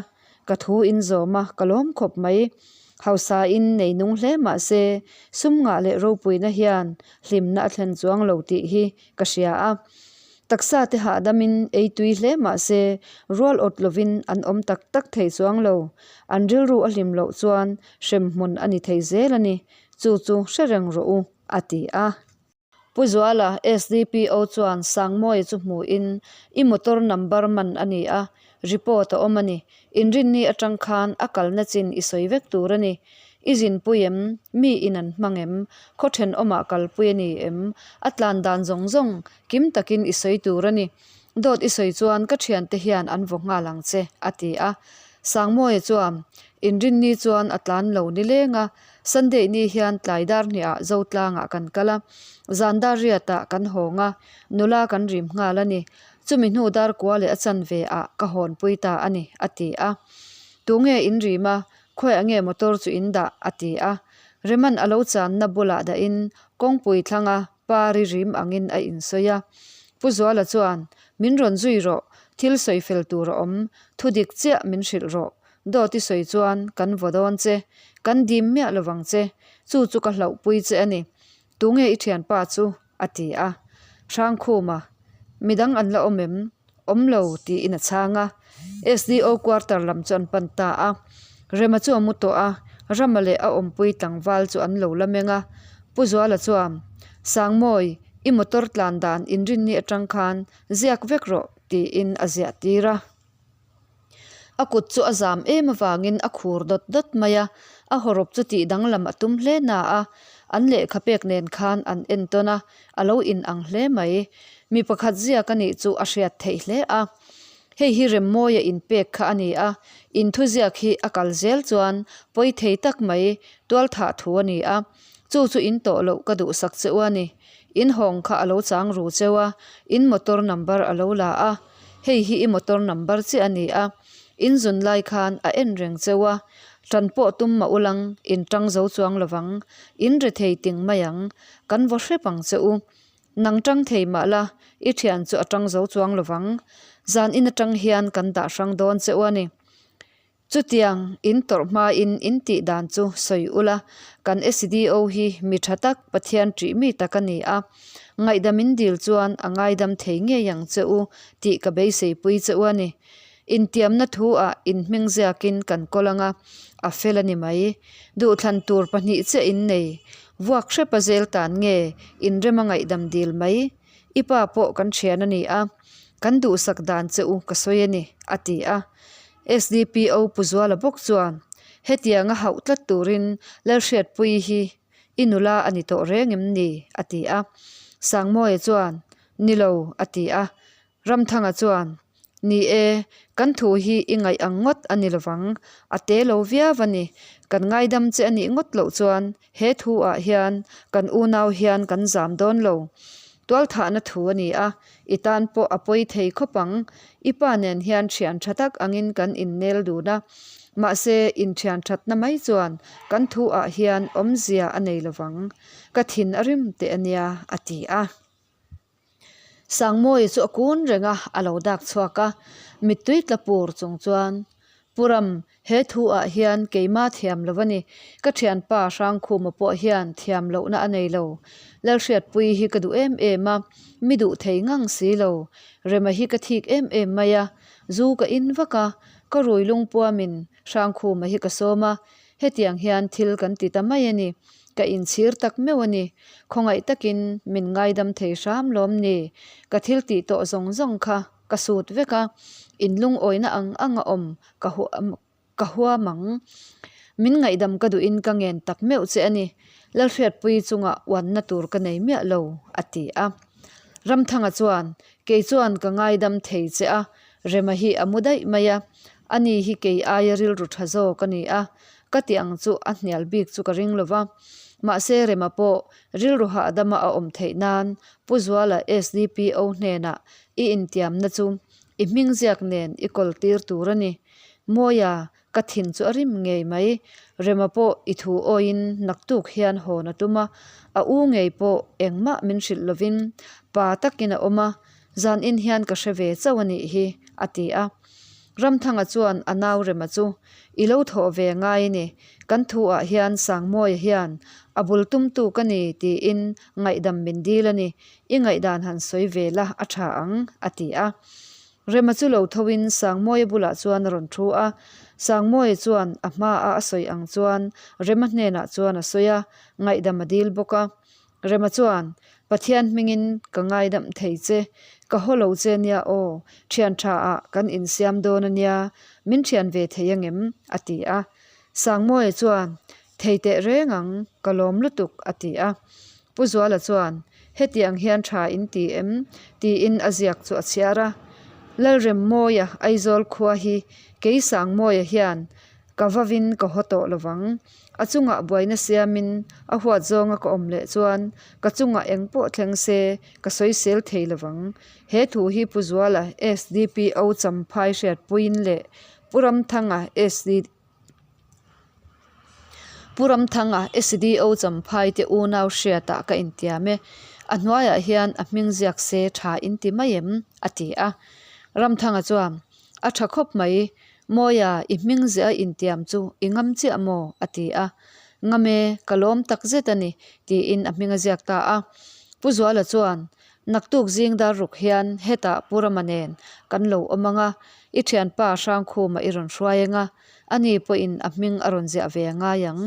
ka thu in zawm a, ka lawm khawp mai. Hausa in nei nung hle mah se, sum ngah leh ropuina hian hlimna a thlen chuang lo tih hi ka hria a. Taksa te hahdamin ei tui hle mah se, rual awt lovin an awm tak tak thei chuang lo. An rilru a hlim loh chuan hremhmun a ni thei zel a ni. Chu chu hre reng rawh u, a ti a. Pu Zuala, SDPO chuan Sangmawia chu hmuhin, I motor number man a ni a, report a awm a ni. Inrinni atang khan a kalna chin i sawi vek tur a ni. I zinpui em? Mi in an hmang em? Khaw thenawmah kalpui a ni em? A tlan dan zawng zawng kim takin i sawi tur a ni. Dawt i sawi chuan ka thiante hian an vaw nghal ang che, a ti a. Sangmawia chuan, Inrinni chuan a tlan lo ni leng a, Sunday ni hian tlai dar hniah Zotlangah kan kal a, zan dar riatah kan hawng a, nula kan rim nghal a ni. Chumi hnu dar kua leh a chanve ah ka hawnpui ta a ni, a ti a. Tunge in rim a, Khawiah nge motor chu in dah? a ti a. Reman a lo channa bulah dahin kawngpui thlanga pari rim angin a insawi a. Pu Zuala chuan, Min rawn zui rawh, thil sawi fel tur a awm, thu dik chiah min hrilh rawh. Dawt i sawi chuan kan vaw dawn che, kan dim miah lovang che, chu chu ka hlauhpui che a ni. Tunge i thianpa chu? a ti a. Hrangkhuma, Midang an la awm em? Awm lo, tiin a chhang a. SDO quarter lam chu an pan ta a. Rema chu a mu tawh a, Rama leh a awmpui tlangval chu an lo la meng a. Pu Zuala chuan, Sangmawi, i motor tlan dan inrinni atang khan ziak vek rawh, tiin a ziah tir a. A kut chu a zam em avangin a khur dawt dawt mai a, a hawrawp chu tih danglam a tum hle na a, an lehkha pek nen khan an entawn a, a lo in ang hle mai. Mi pakhat ziak a nih chu a hriat theih hle a. Hei hi Remmawia inpek kha a ni a, inthuziak hi a kal zel chuan pawi thei tak mai tualthah thu a ni a, chu chu in tawh loh ka duhsak che u a ni. In hawng kha a lo chang ru cheu a, in motor number a lo la a, Hei hi i motor number chiah a ni a, in zun lai khan a en reng cheu a, tan pawh tum mah ulang in tang zo chuang lovang, in re thei ting mai ang, kan vaw hrep ang che u. Nang tang thei mah la, i thian chu a tang zo chuang lovang, zan in atang hian kan dah hrang dawn che u a ni. Chutiang in tawrh hmain in tih dan chu sawi ula, kan SDO hi mi tha tak, Pathian ṭih mi tak a ni a. Ngaihdam in dil chuan a ngaidam thei ngei ang che u tih ka beiseipui che u a ni. Intiamna thu ah in hming ziakin kan kawl ang a, a fel a ni mai. Duhthlan tur pahnih chiah in nei. Vuak hrepa zel tan nge inrema ngaihdam dil mai. I pa pawh kan thian a ni a, kan duhsak dan che u ka sawi a ni, a ti a. SDPO Pu Zuala bawk chuan, Hetianga hauh tlat turin Lalhriatpuii hi i nula a ni tawh reng em ni? a ti a. Sangmawia chuan, Ni lo, a ti a. Ramthanga chuan, Ni e, kan thu hi i ngaih ang ngawt a ni lovang, a te lo viau a ni. Kan ngaidam che a nih ngawt loh chuan He thu ah hian kan unau hian kan zam dawn lo. Tualthahna thu a ni a, i tan pawh a pawi thei khawp ang. I pa nen hian thian tha tak angin kan innel dun a, mahse inthian thatna mai chuan kan thu ah hian awmzia a nei lovang. Ka thin a rim teh a nia, a ti a. Sangmawia chu a kun reng a, a lo dak chhuak a. Mittui tla pur chung chuan, Pu Ram, he thu ah hian keima thiam lo a ni. Ka thianpa Hrangkhuma pawh hian thiam lohna a nei lo. Lalhriatpuii hi ka duh em em a, mi duh thei ngang si lo. Rema hi ka thik em em mai a, zu ka in vak a, ka rui lungpuamin Hrangkhuma hi ka sawm a, Hetiang hian thil kan ti ta mai a ni. Ka inchhir tak meuh a ni. Khawngaih takin min ngaidam thei hram lawm ni. Ka thil tih tawh zawng zawng kha ka sut vek a, in lungawina ang ang a awm ka ka huam ang. Min ngaihdam ka duhin ka ngen tak meuh che a ni. Lalhriatpui chungah uanna tur ka nei miah lo, a ti a. Ramthanga chuan, Kei chuan ka ngaidam thei che a, Rema hi a mu daih mai a, ani hi kei aia rilru tha zawk a ni a, ka ti ang chu a hnial bik chu ka ring lo va. Mahse Rema pawh rilru hahdama a awm theih nan Pu Zuala SDPO hnenah i intiamna chu i hming ziak nen i kawl tir tur a ni. Mawia, ka thin chu a rim ngei mai. Rema pawh i thu awiin naktuk hian hawn a tum a, a u ngei pawh engmah min hrilh lovin pa takin a awm a, Zan in hian ka hre ve chauh a nih hi, a ti a. Ramthanga chuan a nau Rema chu, I lo thawh ve ngai a ni, kan thu ah hian Sangmawia hian a bul tumtu ka ni tiin ngaihdam min dil a ni, i ngaihdan han sawi ve la a tha ang, a ti a. Rema chu lo tho in Sangmawia bulah chuan a rawn thu a, Sangmawia chuan a hma a a sawi ang chuan Rema hnenah chuan a sawi a, ngaihdam a dil bawk a. Rema chuan, Pathian hmingin ka ngaidam thei che, ka haw lo che nia aw, thian tha ah kan insiam dawn a nia, min thian ve thei angem? a ti a. Sangmawia chuan, Thei teh reng ang, ka lawm lutuk a ti a. Pu Zuala chuan, Hetiang hian tha in ti em? tiin a ziak chu a chhiar a. Lalremmawia Aizawl khua hi kei Sangmawia hian Ka vavin ka haw tawh lovang. A chungah buaina siamin a huat zawnga ka awm leh chuan ka chungah eng pawh thleng se ka sawisel thei lovang. He thu hi Pu Zuala SDPO Champhai hriatpuiin leh Pu Ramthanga SD. Pu Ramthanga, SDO Champhai te unau hriatah ka intiam e. A hnuaiah hian a hming ziak se tha in ti mai em? a ti a. Ramthanga chuan, A tha khawp mai, Mawia, i hming ziah a intiam chu i ngam chiah maw? a ti a. Ngam e, ka lawm tak zet a ni, tiin a hming a ziak ta a. Pu Zuala chuan, Naktuk zing dar ruk hian hetah Pu Rama nen kan lo awm ang a, i thianpa Hrangkhuma i rawn hruai ang a, ani pawhin a hming a rawn ziah ve a ngai ang,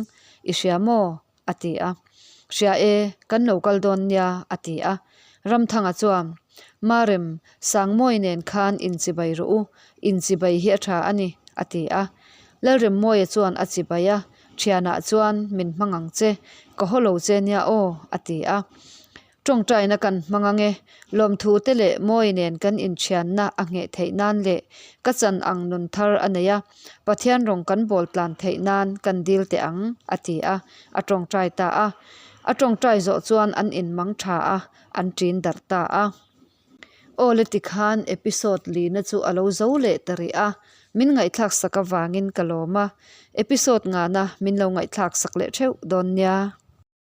i hria maw? a ti a. Hria e, kan lo kal dawn nia, a ti a. Ramthanga chuan, Marem, Sangmawi nen khan inchibai rawh u, inchibai hi a tha a ni, a ti a. Lalremmawia chuan a chibai a, Thianah chuan min hmang ang che, ka haw lo che nia aw, a ti a. Tawngtaina kan hmang ang e. Lawmthu te leh Mawi nen kan inthianna a ngheh theih nan leh ka chan ang nun thar a nei a, Pathian rawng kan bawl tlan theih nan kan dil teh ang, a ti a, a tawngtai ta a. A tawngtai zawh chuan an inmang tha a, an ṭin darh ta a. Aw le tikhan episode lina chu a lo zo leh ta rih a, min ngaihthlak sak avangin ka lawm a, episode ngana min lo ngaihthlak sak leh theuh dawn nia.